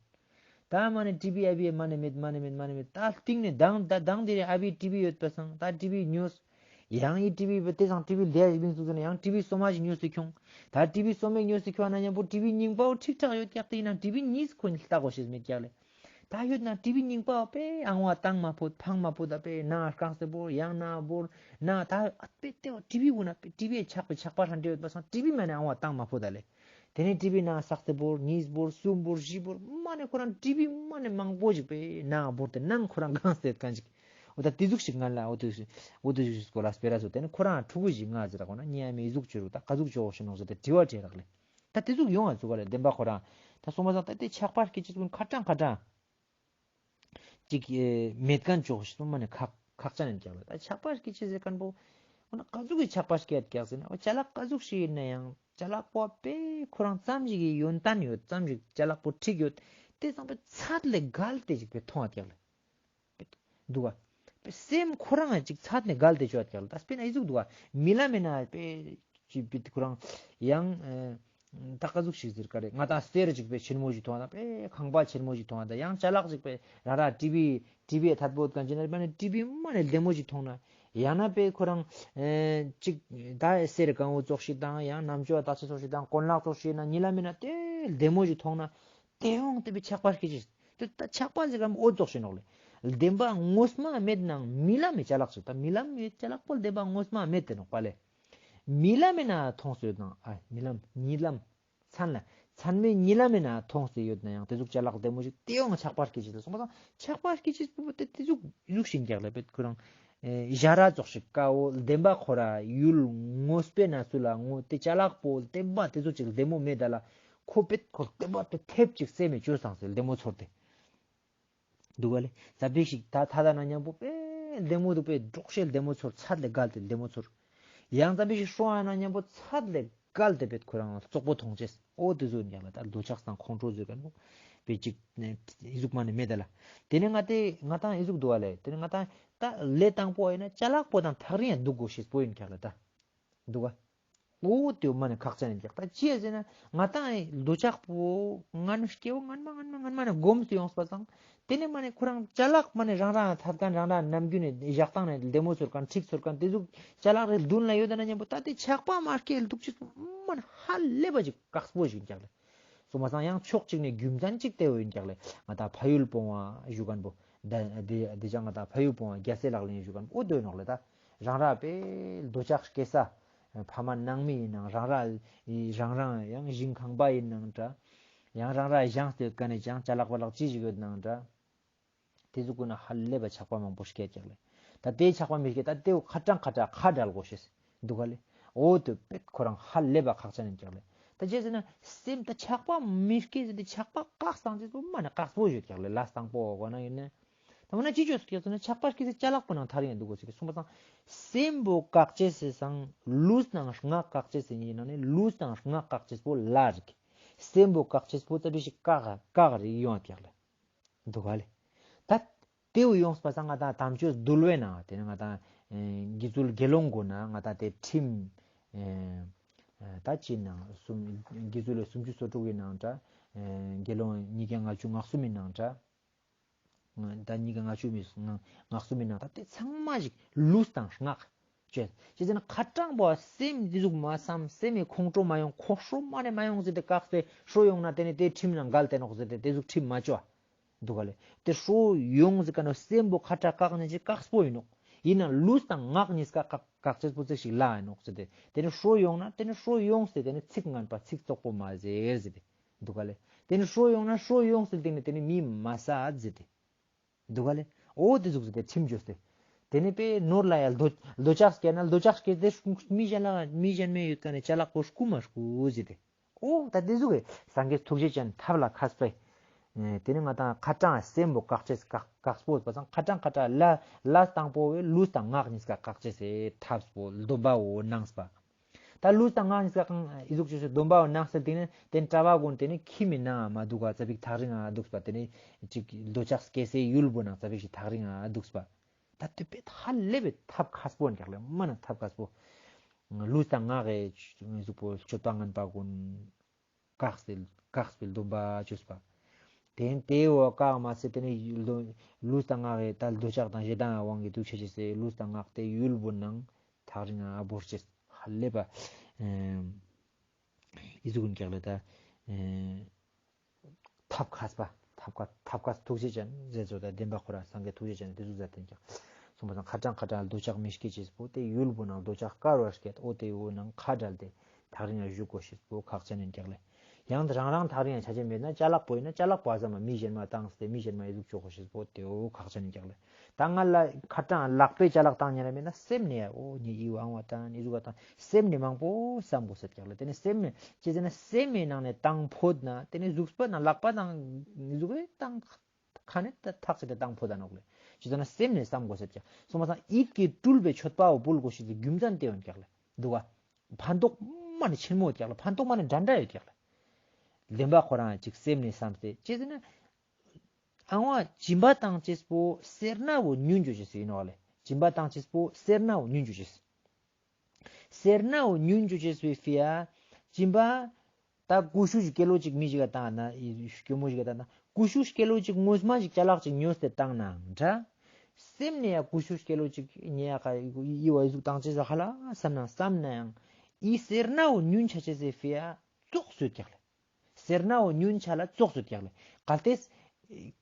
ད་མ་ནེ་ཊི་བི་ཨ་བི་མ་ནེ་མེད་མ་ནེ་མེད་མ་ནེ་མེད་ད་སྟིང་ནེ་དང་ད་དང་ཏེ་རེ་ཨ་བི་ཊི་བི་ཡོད་པ་སང་ད་ཊི་བི་ཉོས། ཡང་ཨི་ཊི་བི་པེ་ཏེ་སང་ཊི་བི་ལེ་ཡ་ཞིག་བིང་སུ་ཟ་ནེ་ཡང་ཊི་བི་སོ་མ་ཞིག་ཉོས་ཏེ་ཁྱོང་། ད་ཊི་བི་སོ་མ་ཉོས་ཏེ་ཁྱོང་ན་ཉམ་པོ་ཊི་བི་རྙིང་པའོ་ཁྲིག་ཁྲག་ཡོད་ཀྱག་ཏེ་ཨིན་ནའང་ཊི་བི་ཉིས་ཁོ་ནི་ལྟ་གོས་ཤེས་མེད་ཀྱག་ལེ། ད་ཡོད་ན་ཊི་བི་རྙིང་པ་པེ་ཨང་བ་ཏང་མ་ཕོད་ཕང་མ་ཕོད་ད་པེ་ནང་རྐང་སེ་བོར་ཡང་ན་བོར་ན་ད་ཨ་པེ་ཏེ་ཊི་བི་གུན་ན་པེ་ཊི་བི་ཆགས་པེ་ཆགས་པ་ཧྲན་ཏེ་ཡོད་པ་སང་ཊི་བི་མ་ནེ་ཨང་བ་ཏང་མ་ཕོད་ད་ལེ། ཏེ་ནེ་ཊི་བི་ནང་སག་སེ་བོར་ཉིས་བོར་སུམ་བོར་ཞི་བོར་མ་ནེ་ཁོ་རང་ཊི་བི་མ་ནེ་མང་པོ་ཞིག་པེ་ནང་བོར་ཏེ་ནང་ཁོ་རང་གང་སེ་ཡོད་ཁན་ཞིག་འོ་ད་ཏེ་ཟུག་ཞིག་ང་ལ་འོ་ཏེ་འོ་ཏེ་ཟུག་ཞིག་སྐོར་ལ་སྤེ་ར་ཟོ་ཏེ་ནེ་ཁོ་རང་ཕྲུ་གུ་ཞིག་ང་ཟེར་ར་ཁོ་ན་ཉེ་ཨ་མེ་ཟུག་ཅོ་རུ་ད་ཀ་ཟུག་ཅོ་ཤེས་ནོག་ཟེར་ཏེ་དྲི་བ་དྲི་རག་ལེ། ད་ཏེ་ཟུག་ཡོང་ང་ཟུག་ག་ལེ་བདེན་པ་ཁོ་རང་ད་སོང་པ་སང་ད་ཏེ་ཆགས་པ་སྐྱེ་ཅེས་གུན་ཁ་ཏང་ཁ་ཏང་ཅིག་ཨེ་མེད་ཁན་ཅོ་ཤེས་སོང་མ་ནེ་ཁག་ཁག་ཅན་ཨིན་ཀྱག་ལེ། ད་ཆགས་པ་སྐྱེ་ཅེས་ཟེར་ཁན་པོ་འོ་ན་ཀ་ཟུག་གི་ཆགས་པ་སྐྱེད་ཀྱག་ཟེར་ན་འོ་ཅ་ལག་ཀ་ཟུག་ཞིག་ཨིན་ནའང་ཅ་ལག་པོ་པེ་ཁོ་རང་ཙམ་ཞིག་གི་ཡོན་ཏན་ཡོད་ཙམ་ཞིག་ཅ་ལག་པོ་ཁྲིག་ཡོད་ཏེ་ཙམ་པེ་ཚད་ལས་བརྒལ་ཏེ་ཞིག་པེ་ཐོང་ང་ཀྱག་ལེ། དུག་ག། པེ་སེམས་ཁོ་རང་ཅིག་ཚད་ནེ་བརྒལ་ཏེ་ཅོ་ཡོད་ཀྱག་ལེ། ད་སྤེར་ན་ཨི་ཟུག་དུག་ག། རྨི་ལམ་མེད་ན་པེ་ཅི་པེ་ཁོ་རང་ཡང་ཨེ་ད་ཀ་ཟུག་ཞིག་ཟེར་ག་རེ། ང་ད་གསེར་ཅིག་པེ་ཆེན་མོ་ཞིག་ཐོང་ན་པེ་ཁང་པ་ཆེན་མོ་ཞིག་ཐོང་ན་ད་ཡང་ཅ་ལག་ཅིག་པེ་རང་རང་ཊི་བི་ཊི་བི་ཐད་པོ་ཡོད་ཁན་ཅིག་ན་པེ་ནེ་ཊི་བི་མ་ནེ་ལྡེ་མོ་ཞིག་ཐོང་ན་ཡང་ན་པེ་ཁོ་རང་ཨེ་ཅིག་ད་གསེར་གང་བོ་ཙོགས་ཤིག་དང་ཡང་རྣམ་དཔྱོད་དག་ཆ་ཙོགས་ཤིག་དང་གོན་ལག་ཙོགས་ཤིག་ན་རྨི་ལམ་མེད་ན་ཏེ་ལྡེ་མོ་ཞིག་ཐོང་ན་ཏེ་ཡོང་ཏེ་པེ་ཆགས་པ་སྐྱེ་ཅེས། ཏེ་ད་ཆགས་པ་ཟེར་ཁན་འོ་ཙོགས་ཤིག་ནོག་ལེ། བདེན་པ་ངོས་མ་མེད་ནའང་རྨི་ལམ་མི་ཅ་ལག་ཅིག་ད་རྨི་ལམ་མི་ཅ་ལག་པོ་བདེན་པ་ངོས་མ་མེད་དེ་ནོག་པ་ལེ། རྨི་ལམ་མེད་ན་ཐོང་སོད་ནང་ཨ་རྨི་ལམ་རྨི་ལམ་མཚན་ལ་མཚན་མའི་རྨི་ལམ་མེད་ན་ཐོང་སེ་ཡོད་ནའང་ཏེ་ཟུག་ཅ་ལག་བདེ་མོ་ཞིག་ཏེ་ཡོང་ཆགས་པ་སྐྱེ་ཅེས་ལ་སོང་པ་སང་ཆགས་པ་སྐྱེ་ཅེས་པོ་ཏེ་ཏེ་ཟུག་ཟུག་ཤིག་ཀྱག་ལེ། པེ་ཁོ་རང་ཨེ་ཞ་ར་ཙོགས་ཤིག་ཀ་བོ་བདེན་པ་ཁོ་ར་ཡུལ་ངོས་པེ་ན་སུ་ལ་ངོ་ཏེ་ཅ་ལག་པོ་བདེན་པ་ཏེ་ཟུག་ཅིག་བདེ་མོ་མེད་ད་ལ། ཁོ་པེ་ཁོ་བདེན་པ་པེ་ཐེབས་ཅིག་སེམས་མེད་ཅོ་སང་སེ་བདེ་མོ་ཚོར་ཏེ། དུག་ག་ལེ། ཙ་པིག་ཞིག་ད་ཐ་ད་ན་ཉམ་པོ་པེ་བདེ་མོ་དུག་པེ་འབྲོག་ཤེལ་བདེ་མོ་ཚོར་ཚད་ལས་བརྒལ་ཏེ་བདེ་མོ་ཚོར། ཡང་ཙ་པིག་ཞིག་ཧྲོ་ཨ་ན་ཉམ་པོ་ཚད་ལས་བརྒལ་ཏེ་པེ་ཁོ་རང་བཙོག་པོ་ཐོང་ཅེས། འོ་ཏེ་ཟུག་ཉག་ལ་ད་འདོད་ཆགས་སང་ཁོང་ཁྲོ་ཟེར་ཁན་པོ་པེ་ཅིག་ཨི་ཟུག་མ་ནེ་མེད་ད་ལ། ཏེ་ནེ་ང་ཏེ་ང་ཏང་ཨི་ཟུག་དུག་ག་ལེ། ཏེ་ནེ་ང་ཏང་ད་ལས་དང་པོ་ཨིན་ན་ཅ་ལག་པོ་དང་ཐག་རིང་ཡ་དུག་གོ་ཤེས་པོ་ཨིན་ཀྱག་ལེ་ད། དུག་ག། འོ་ཏེ་མ་ནེ་ཁག་ཅན་ཨིན་ཀྱག། ད་ཅི་ཡ་ཟེར་ན་ང་ཏང་འདོད་ཆགས་པོ་ངན་སྐྱེ་བོ་ངན་མ་ངན་མ་ངན་མ་ནེ་གོམས་སུ་ཡོངས་པ་སང་། ཏེ་ནེ་མ་ནེ་ཁོ་རང་ཅ་ལག་མ་ནེ་རང་རང་ཐད་ཁན་རང་རང་ནམ་རྒྱུན་ནེ་བཞག་སྟངས་ནེ་བདེ་མོ་ཚོར་ཁན་ཁྲིག་ཚོར་ཁན་ཏེ་ཟུག་ཅ་ལག་རེ་དུན་ལ་ཡོད་ན་ཉམ་པོ་ད་ཏེ་ཆགས་པ་མ་སྐྱེ་དུག་ཅེས་མ་ནེ་ཧ་ལས་པ་ཅིག་དཀགས་པོ་ཞིག་ཨིན་ཀྱག་ལེ། སོང་པ་སང་ཡང་ཕྱོགས་གཅིག་ནེ་རྒྱུ་མཚན་ཅིག་ཏེ་བོ་ཨིན་ཀྱག་ལེ། ང་ཏང་ཕ་ཡུལ་སྤོང་བ་ཞུ་ཁན་པོ། ད་ཏེ་ཏེ་ཅང་ང་ཏང་ཕ་ཡུལ་སྤོང་བ་རྒྱལ་སྲས་ལག་ལེན་ཞུ་ཁན་པོ་འོ་ཏེ་ནོག་ལེ་ད། རང་རང་པེ་འདོད་ཆགས་སྐྱེ་ས། ཕ་མ་ནང་མི་ཨིན་ནའང་རང་རང་རང་རང་ཡང་ཞིང་ཁང་པ་ཨིན་ནའང་འདྲ། ཡང་རང་རང་བཞེངས་ཏེ་ཡོད་ཁན་ནི་ཅང་ཅ་ལག་པ་ལག་ཅི་ཞིག་ཡོད་ནའང་འདྲ། ཏེ་ཟུག་གུན་ན་ཧ་ལས་པ་ཆགས་པ་མང་པོ་སྐྱེ་ཀྱག་ལེ། ད་ཏེ་ཆགས་པ་མི་སྐྱེ་ད་ཏེ་བོ་ཁ་ཏང་ཁ་ཏང་ཁ་བྲལ་གོས་ཤེས་དུག་ག་ལེ། འོ་ཏེ་པེ་ཁོ་རང་ཧ་ལས་པ་ཁག་ཅན་ཨིན་ཀྱག་ལེ། ད་ཅི་ཟེར་ན་སེམས་ད་ཆགས་པ་མི་སྐྱེ་ཟེར་ཏེ་ཆགས་པ་བཀག་སྟངས་ཅིག་པོ་མ་ནེ་དཀགས་པོ་ཡོད་ཀྱག་ལེ། ལས་དང་པོ་གོ་ན་ཨིན་ན། ད་མ་ནེ་ཅི་ཅོས་ཀྱག་ཟེར་ན་ཆགས་པ་སྐྱེ་སའི་ཅ་ལག་པོ་ནང་ཐག་རིང་དུག་གོས་ཟེར་གསུངས་པ་སང་། སེམས་པོ་བཀག་ཅེས་སི་སང་ལུས་དང་ངག་བཀག་ཅེས་སི་ནང་ནེ་ལུས་དང་ངག་བཀག་ཅེས་པོ་ལ་རིག། སེམས་པོ་བཀག་ཅེས་པོ་ཙ་པིག་ཞིག་བཀག་བཀག་རིག་ཡོང་ཀྱག་ལེ། དུག་ག་ལེ། ད་ ཏེ་བོ་ཡོངས་པ་སང་ང་དང་དམ་ཆོས་འདུལ་བའི་ནང་ཏེ་ནེ་ང་དང་ཨེ་དགེ་ཚུལ་དགེ་སློང་གུན་ན་ང་དང་ཏེ་ཁྲིམས་ཨེ་ཨེ་ད་ཅི་ནང་གསུམ་དགེ་ཚུལ་ལས་སུམ་ཅུ་སོ་དྲུག་གི་ནང་འདྲ། ཨེ་དགེ་སློང་ཉིས་བརྒྱ་ལྔ་བཅུ་ང་གསུམ་མི་ནང་འདྲ། ད་ཉིས་བརྒྱ་ལྔ་བཅུ་མི་ང་ང་གསུམ་མི་ནང་ད་ཏེ་ཚང་མ་ཞིག་ལུས་དང་ངག་ཅེས། ཅི་ཟེར་ན་ཁ་ཏང་པོ་སེམས་འདི་ཟུག་མ་བསམ་སེམས་མི་ཁོང་ཁྲོ་མ་ཡོང་ཁོ་ཧྲོ་མ་ནེ་མ་ཡོང་ཟེར་ཏེ་བཀག་སྟེ་ཧྲོ་ཡོང་ན་ཏེ་ནེ་ཏེ་ཁྲིམས་ནང་འགལ་ཏེ་ནོག་ཟེར་ཏེ་ཏེ་ཟུག་ཁྲིམས་མ་བཅོ་འདུག་ག་ལེ། ཏེ་ཧྲོ་ཡོང་ཟེར་ཀ་ནོ་སེམས་པོ་ཁ་ཏ་བཀག་ནེ་ཅི་བཀག་སྤོ་ཡིན་ནོག། ཡིན་ན་ལུས་དང་ངག་གཉིས་ཀ་བཀག་བཀག་ཅེས་པོ་ཚིག་ཞིག་ལ་ཡིན་ནོག་ཟེར་ཏེ་ཏེ་ནེ་ཧྲོ་ཡོང་ན་ཏེ་ནེ་ཧྲོ་ཡོང་ཟེར་ཏེ་ཏེ་ནེ་ཚིག་ངན་པ་ཚིག་བཙོག་པོ་མ་ཟེར་ཟེར་ཏེ་འདུག་ག་ལེ། ཏེ་ནེ་ཧྲོ་ཡོང་ན་ཧྲོ་ཡོང་ཟེར་ཏེ་ཏེ་ནེ་མི་མ་ཟ་ཟེར་ཏེ་འདུག་ག་ལེ། འོ་ཏེ་ཟུག་ཟེར་ཏེ་ཁྲིམས་བཅོས་ཏེ། ཏེ་ནེ་པེ་ནོར་ལ་ཡ་འདོད་འདོད་ཆགས་སྐྱེ་ན་འདོད་ཆགས་སྐྱེ་སྟེ་མི་གཞན་ལ་མི་གཞན་མེ་ཡོད་ཀ་ནེ་ཅ་ལག་པོ་རྐུ་མ་རྐུ་ཟེར་ཏེ། འོ་ད་ཏེ་ཟུག་གི་སངས་རྒྱས་ཐུགས་རྗེ་ཅན་ཐབས་ལ་མཁས་པས། ཨེ་ཏེ་ནེ་ང་དང་ཁ་ཏང་སེམས་པོ་བཀག་ཅེས་བཀག་བཀག་སྤོ་བ་སང་ཁ་ཏང་ཁ་ཏང་ལ་ལ་དང་པོ་བོ་ལུས་དང་ངག་གཉིས་ཀ་བཀག་ཅེས་སི་ཐབས་པོ་སྡོམ་པ་བོ་གནང་སྤ། ད་ལུས་དང་ངག་གཉིས་ཀ་གང་ཨི་ཟུག་ཅོས་སེ་སྡོམ་པ་བོ་གནང་སེ་ཏེ་ནེ་ཏེ་ནེ་གྲྭ་པ་གུན་ཏེ་ནེ་ཁྱིམ་མི་ནང་མ་འདུག་ག་ཙ་པིག་ཐག་རིང་ང་འདུག་སྤ། ཏེ་ནེ་ཅིག་འདོད་ཆགས་སྐྱེ་སའི་ཡུལ་བོ་ནང་ཙ་པིག་ཞིག་ཐག་རིང་ང་འདུག་སྤ། ད་ཏེ་པེ་ཧ་ལས་པའི་ཐབས་མཁས་པོ་ཡིན་ཀྱག་ལེ། མ་ན་ཐབས་མཁས་པོ། ལུས་དང་ངག་གི་ཨི་ཟུག་པོ་སྤྱོད་པ་ངན་པ་གུན་བཀག་སེ་བཀག་སེ་སྡོམ་པ་ཅོས་པ། ཏེ་ནེ་ཏེ་བོ་བཀག་མ་ཟད་ཏེ་ནེ་ལུ་ལུས་དང་ངག་གི་ད་འདོད་ཆགས་དང་ཞེ་སྡང་དབང་གིས་འདུག་ཆ་ཅེས་སི་ལུས་དང་ངག་ཏེ་ཡུལ་བོ་ནང་ཐག་རིང་ང་བོར་ཅེས་ཧ་ལས་པ། ཨེ་ཨི་ཟུག་གུན་ཀྱག་ལེ་ད། ཨེ་ཐབས་མཁས་པ། ཐབས་མཁས་ཐབས་མཁས་ཐུགས་རྗེ་ཅན་ཟེར་ཚོ་ད་བདེན་པ་ཁོ་རང་སངས་རྒྱས་ཐུགས་རྗེ་ཅན་ཏེ་ཟུག་ཟེར་ཏེ་ཀྱག། སོང་པ་སང་ཁ་ཏང་ཁ་ཏང་འདོད་ཆགས་མི་སྐྱེ་ཅེས་པོ་ཏེ་ཡུལ་བོ་ནང་འདོད་ཆགས་དཀར་བ་སྐྱེད་འོ་ཏེ་བོ་ནང་ཁ་བྲལ་ཏེ་ཐག་རིང་ང་བཞུགས་དགོས་ཤེས་པོ་ཁག་ཅན་ཡིན་ཀྱག་ལེ། ཡང་ཏེ་རང་རང་ཐག་རིང་ང་ཆ་ཅེས་མེད་ན་ཅ་ལག་པོ་ཡིན་ན་ཅ་ལག་པོ་ཨ་ཙམ་མ་མི་གཞན་མ་བཏང་སྟེ་མི་གཞན་མ་ཨི་ཟུག་ཅོ་དགོས་ཤེས་པོ་ཏེ་བོ་ཁག་ཅན་ཡིན་ཀྱག་ལེ། ད་ང་ལ་ཁ་ཏང་ལག་པའི་ཅ་ལག་བཏང་ཉན་ན་མེད་ན་སེམས་ནེ་ཡ་འོ་ཉེ་ཨི་བོ་ཨང་བ་བཏང་ཨི་ཟུག་བཏང་སེམས་ནེ་མང་པོ་བསམ་དགོས་ཟེར་ཀྱག་ལེ། ཏེ་ནེ་སེམས་ནེ་ཅི་ཟེར་ན་སེམས་མེ་ནང་ནེ་བཏང་ཕོད་ན་ཏེ་ནེ་གཟུགས་པོ་ནང་ལག་པ་དང་ཨི་ཟུག་གི་བཏང་ཁ་ནེ་ཐག་ཆད་དེ་བཏང་ཕོད་ད་ནོག་ལེ། ཅི་ཟེར་ན་སེམས་ནེ་བསམ་དགོས་ཟེར་ཀྱག། སོང་པ་སང་ཡིད་ཀྱིས་སྤྲུལ་པའི་མཆོད་པ་བོ་ཕུལ་དགོས་ཤེས་སི་རྒྱུ་མཚན་ཏེ་ཡོད་ཀྱག་ལེ། འདུག་ག། ཕན་ཐོགས་མ་ནེ་ཆེན་མོ་ཡོད་ཀྱག་ལེ། ཕན་ཐོགས་མ་ནེ་འདྲ་འདྲ་ཡོད་ཀྱག་ལེ། བདེན་པ་ཁོ་རང་ཅིག་སེམས་ནེ་བསམ་སྟེ་ཅི་ཟེར་ན། ཨང་བ་སྦྱིན་པ་བཏང་ཅེས་པོ་སེར་སྣ་བོ་ཉུང་ཅོ་ཅེས་ཡིན་ནོག་ལེ། སྦྱིན་པ་བཏང་ཅེས་པོ་སེར་སྣ་བོ་ཉུང་ཅོ་ཅེས། སེར་སྣ་བོ་ཉུང་ཅོ་ཅེས་པའི་ཕི་ཡ། སྦྱིན་པ། ད་ཀུ་ཤུ་ཞིག་སྐྱེ་ལོ་ཅིག་མི་ཞིག་ག་བཏང་ན་ཨི་སྐྱོ་མོ་ཞིག་ག་བཏང་ན་ཀུ་ཤུ་སྐྱེ་ལོ་ཅིག་ངོས་མ་ཞིག་ཅ་ལག་ཅིག་ཉོས་ཏེ་བཏང་ནའང་འདྲ། སེམས་ནེ་ཡ་ཀུ་ཤུ་སྐྱེ་ལོ་ཅིག་ཉེ་ཡ་ཁ་ཨི་བ་ཨི་ཟུག་བཏང་ཅེས་ཧ་ལ་བསམ་ན་བསམ་ནའང་ཨི་སེར་སྣ་བོ་ཉུང་ཆ་ཅེས་སི་ཕི་ཡ་ཙོགས་སུ་ཡོད་ཀྱག་ལེ། སེར་སྣ་བོ་ཉུང་ཆ་ལ་ཙོགས་སུ་ཡོད་ཀྱག་ལེ། གལ་ཏེ།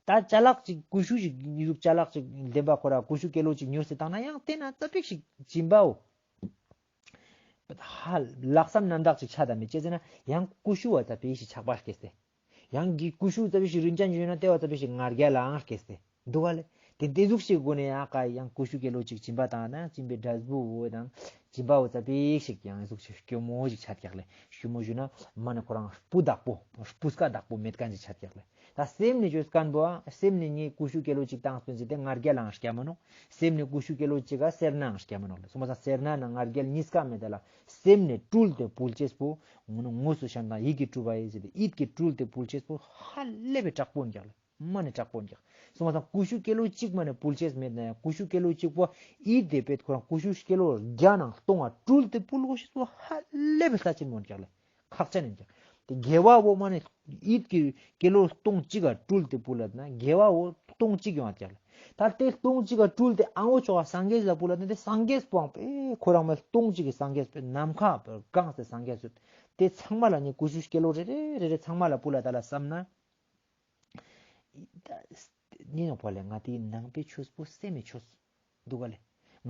ད་ཅ་ལག་ཅིག་ཀུ་ཤུ་ཞིག་ཨི་ཟུག་ཅ་ལག་ཅིག་བདེན་པ་ཁོ་རང་ཀུ་ཤུ་སྐྱེ་ལོ་ཅིག་ཉོས་ཏེ་བཏང་ན་ཡང་ཏེ་ན་ཙ་པིག་ཞིག་སྦྱིན་པའོ། ཧ་ལྷག་བསམ་རྣམ་དག་ཅིག་ཆ་ད་མེད་ཅེས་ཟེར་ན་ཡང་ཀུ་ཤུ་བ་ཙ་པིག་ཞིག་ཆགས་པ་སྐྱེས་ཏེ། ཡང་གི་ཀུ་ཤུ་ཙ་པིག་ཞིག་རིན་ཅན་ཅིག་ཡོད་ན་ཏེ་བ་ཙ་པིག་ཞིག་ང་རྒྱལ་ལའང་སྐྱེས་ཏེ། འདུག་ག་ལེ། ཏེ་ཏེ་ཟུག་ཞིག་སྒོ་ནེ་ཡང་ཀ་ཡང་ཀུ་ཤུ་སྐྱེ་ལོ་ཅིག་སྦྱིན་པ་བཏང་ན་སྦྱིན་པའི་འབྲས་བུ་བོ་དང་སྦྱིན་པ་བོ་ཙ་པིག་ཞིག་ཡང་ཟུག་ཞིག་སྐྱོ་མོ་ཞིག་ཆ་ཀྱག་ལེ། སྐྱོ་མོ་ཞུ་ན་མ་ནེ་ཁོ་རང་སྤུ་དག་པོ་སྤུས་ཀ་དག་པོ་མེད་མཁན་ཞིག་ཆ་ཀྱག་ལེ། ད་སེམས་ནེ་བཅོས་མཁན་བོ་སེམས་ནེ་ངས་ཀུ་ཤུ་སྐྱེ་ལོ་ཅིག་བཏང་སྤེན་ཟེར་ཏེ་ང་རྒྱལ་ལའང་སྐྱེ་མ་ནོག། སེམས་ནེ་ཀུ་ཤུ་སྐྱེ་ལོ་ཅིག་ག་སེར་སྣའང་སྐྱེ་མ་ནོག་ལེ། སོང་པ་སང་སེར་སྣ་ནང་ང་རྒྱལ་གཉིས་ཀ་མེད་ད་ལ་སེམས་ནེ་སྤྲུལ་ཏེ་ཕུལ་ཅེས་པོ་ངོ་ནོ་དངོས་སུ་བཤམས་དང་ཡིད་ཀྱིས་སྤྲུལ་པ་ཡིན་ཟེར་ཏེ་ཡིད་ཀྱིས་སྤྲུལ་ཏེ་ཕུལ་ཅེས་པོ་ཧ་ལས་པའི་དྲག་པོ་ཡིན་ཀྱག་ལེ། མ་ནེ་དྲག་པོ་ཡིན་ཀྱག། སོང་པ་སང་ཀུ་ཤུ་སྐྱེ་ལོ་གཅིག་མ་ནེ་ཕུལ་ཅེས་མེད་ན་ཡང་ཀུ་ཤུ་སྐྱེ་ལོ་གཅིག་པོ་ཡིད་དེ་པེད་ཁོ་རང་ཀུ་ཤུ་སྐྱེ་ལོ་བརྒྱ་ནང་སྟོང་བ་སྤྲུལ་ཏེ་ཕུལ་དགོས་ཤེས་པོ་ཧ་ལས་པའི་རྩ་ཆེན་མོ་ཡིན་ཀྱག་ལེ། ཁག་ཅན་ཡིན་ཀྱག། དེ་དགེ་བ་བོ་མ་ནེ་ཡིད་ཀྱི་སྐྱེ་ལོ་སྟོང་གཅིག་ག་སྤྲུལ་ཏེ་ཕུལ་ལ་ན་དགེ་བ་བོ་སྟོང་གཅིག་ཡོང་བ་ཀྱག་ལེ། ད་དེ་སྟོང་གཅིག་ག་སྤྲུལ་ཏེ་ཨང་བོ་ཅོག་ག་སངས་རྒྱས་ལ་ཕུལ་ལ་ན་དེ་སངས་རྒྱས་པོའང་པེ་ཁོ་རང་མ་སྟོང་གཅིག་གི་སངས་རྒྱས་པེ་ནམ་མཁའ་པེ་གང་སྟེ་སངས་རྒྱས་སུ་དེ་ཚང་མ་ལ་ནི་ཀུ་ཤུ་སྐྱེ་ལོ་རེ་རེ་རེ་རེ་ཚང་མ་ལ་ཕུལ་ལ་ད་ལ་བསམ་ན། ནི་ནོག་པ་ལེ། ང་དེའི་ནང་པའི་ཆོས་པོ་སེམས་མི་ཆོས། འདུག་ག་ལེ།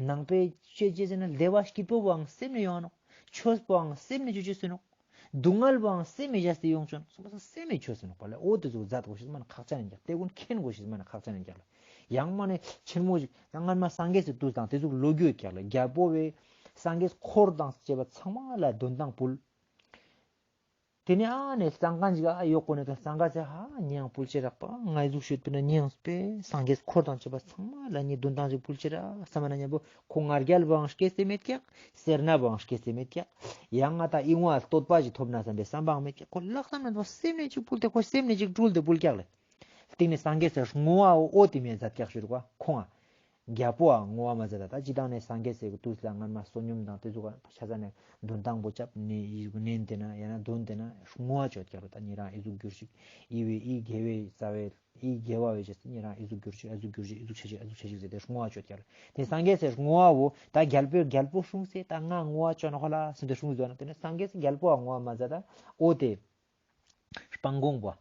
ནང་པའི་ཆོས་ཅི་ཟེར་ན་བདེ་བ་སྐྱིད་པོ་བོའང་སེམས་ནི་ཡོང་ནོག། ཆོས་པོའང་སེམས་ནི་ཆོས་ཆོས་སུ་ནོག། སྡུག་བསྔལ་བོའང་སེམས་མི་བྱས་ཏེ་ཡོང་ཆོག་ནོག། སོང་པ་སེམས་མི་ཆོས་སུ་ནོག་པ་ལེ། འོ་དེ་ཚོ་མཛད་དགོས་ཤེས་མ་ནེ་ཁག་ཅན་ཡིན་ཀྱག། དེ་ཀུན་མཁྱེན་དགོས་ཤེས་མ་ནེ་ཁག་ཅན་ཡིན་ཀྱག་ལེ། ཡང་མ་ནེ་ཆེན་མོ་ཞིག་ཡང་སྔན་མ་སངས་རྒྱས་སི་དུས་དང་དེ་ཚོ་ལོ་རྒྱུས་ཀྱག་ལེ། རྒྱལ་པོ་བས་སངས་རྒྱས་འཁོར་དང་བཅས་པ་ཚང་མ་ལ་འདོན་ཐང་ཕུལ། དེ་ནས་ཨ་ནེ་གཙང་ཁང་ཞིག་ཨ་ཡོག་གོ་ནས་ད་གཙང་ཁང་ཟེར་ཧ་ཉང་ཕུལ་ཅེས་རག་པ་ང་ཟུག་ཤོད་པ་ན་ཉང་སྤེ་སངས་རྒྱས་འཁོར་དང་བཅས་པ་ཚང་མ་ལ་ནི་འདོན་ཐང་ཞིག་ཕུལ་ཅེས་རག་བསམ་ན་ཉམ་པོ་ཁོ་ང་རྒྱལ་བའང་སྐྱེས་ཏེ་མེད་ཀྱག། སེར་སྣ་བའང་སྐྱེས་ཏེ་མེད་ཀྱག། ཡང་ང་ད་ཨི་ངོ་ཨ་བསྟོད་པ་ཞིག་ཐོབ་ན་བསམ་པའི་བསམ་པའང་མེད་ཀྱག། ཁོ་ལྷག་བསམ་ན་ད་སེམས་ནས་ཅིག་ཕུལ་ཏེ་ཁོ་སེམས་ནས་ཅིག་སྤྲུལ་ཏེ་ཕུལ་ཀྱག་ལེ། སྟིང་ནེ་སངས་རྒྱས་སི་བསྔོ་བ་འོ་དེ་མེ་མཛད་ཀྱག་ཞུ་རུག་པ། ཁོང་ང་རྒྱལ་པོའ་བསྔོ་བ་མ་མཛད་ད། ད་ཅི་དང་ནེ་སངས་རྒྱས་སི་དུས་ལ་སྔན་མ་བསོད་སྙོམས་དང་དེ་ཟུག་ཆ་ས་ནེ་འདོན་ཐང་པོ་ཅབ་ནེ་ཨི་ཟུག་ནན་ཏེ་ན་ཡང་ན་འདོན་ཏེ་ན་བསྔོ་བ་ཅོ་ཀྱག་རུག་ད་ཉེ་རང་ཨི་ཟུག་གྱུར་ཅིག་ཨི་བོའི་ཨི་དགེ་བའི་རྩ་བའི་ཨི་དགེ་བ་བའི་ཅེས་ཉེ་རང་ཨི་ཟུག་གྱུར་ཅིག་ཨི་ཟུག་གྱུར་ཅིག་ཨི་ཟུག་ཆ་ཅིག་ཨི་ཟུག་ཆ་ཅིག་ཟེར་ཏེ་བསྔོ་བ་ཅོ་ཀྱག་རུག་དེ་སངས་རྒྱས་སི་བསྔོ་བ་བོ་ད་རྒྱལ་པོའི་རྒྱལ་པོ་སྲུངས་སེ་ད་ང་བསྔོ་བ་ཅོ་ནོག་ལ་ཟེར་ཏེ་སྲུངས་ཟོ་ན་དེ་ནེ་སངས་རྒྱས་སི་རྒྱལ་པོའ་བསྔོ་བ་མ་མཛད་ད། འོ་དེ་སྤང་གོང་པོ་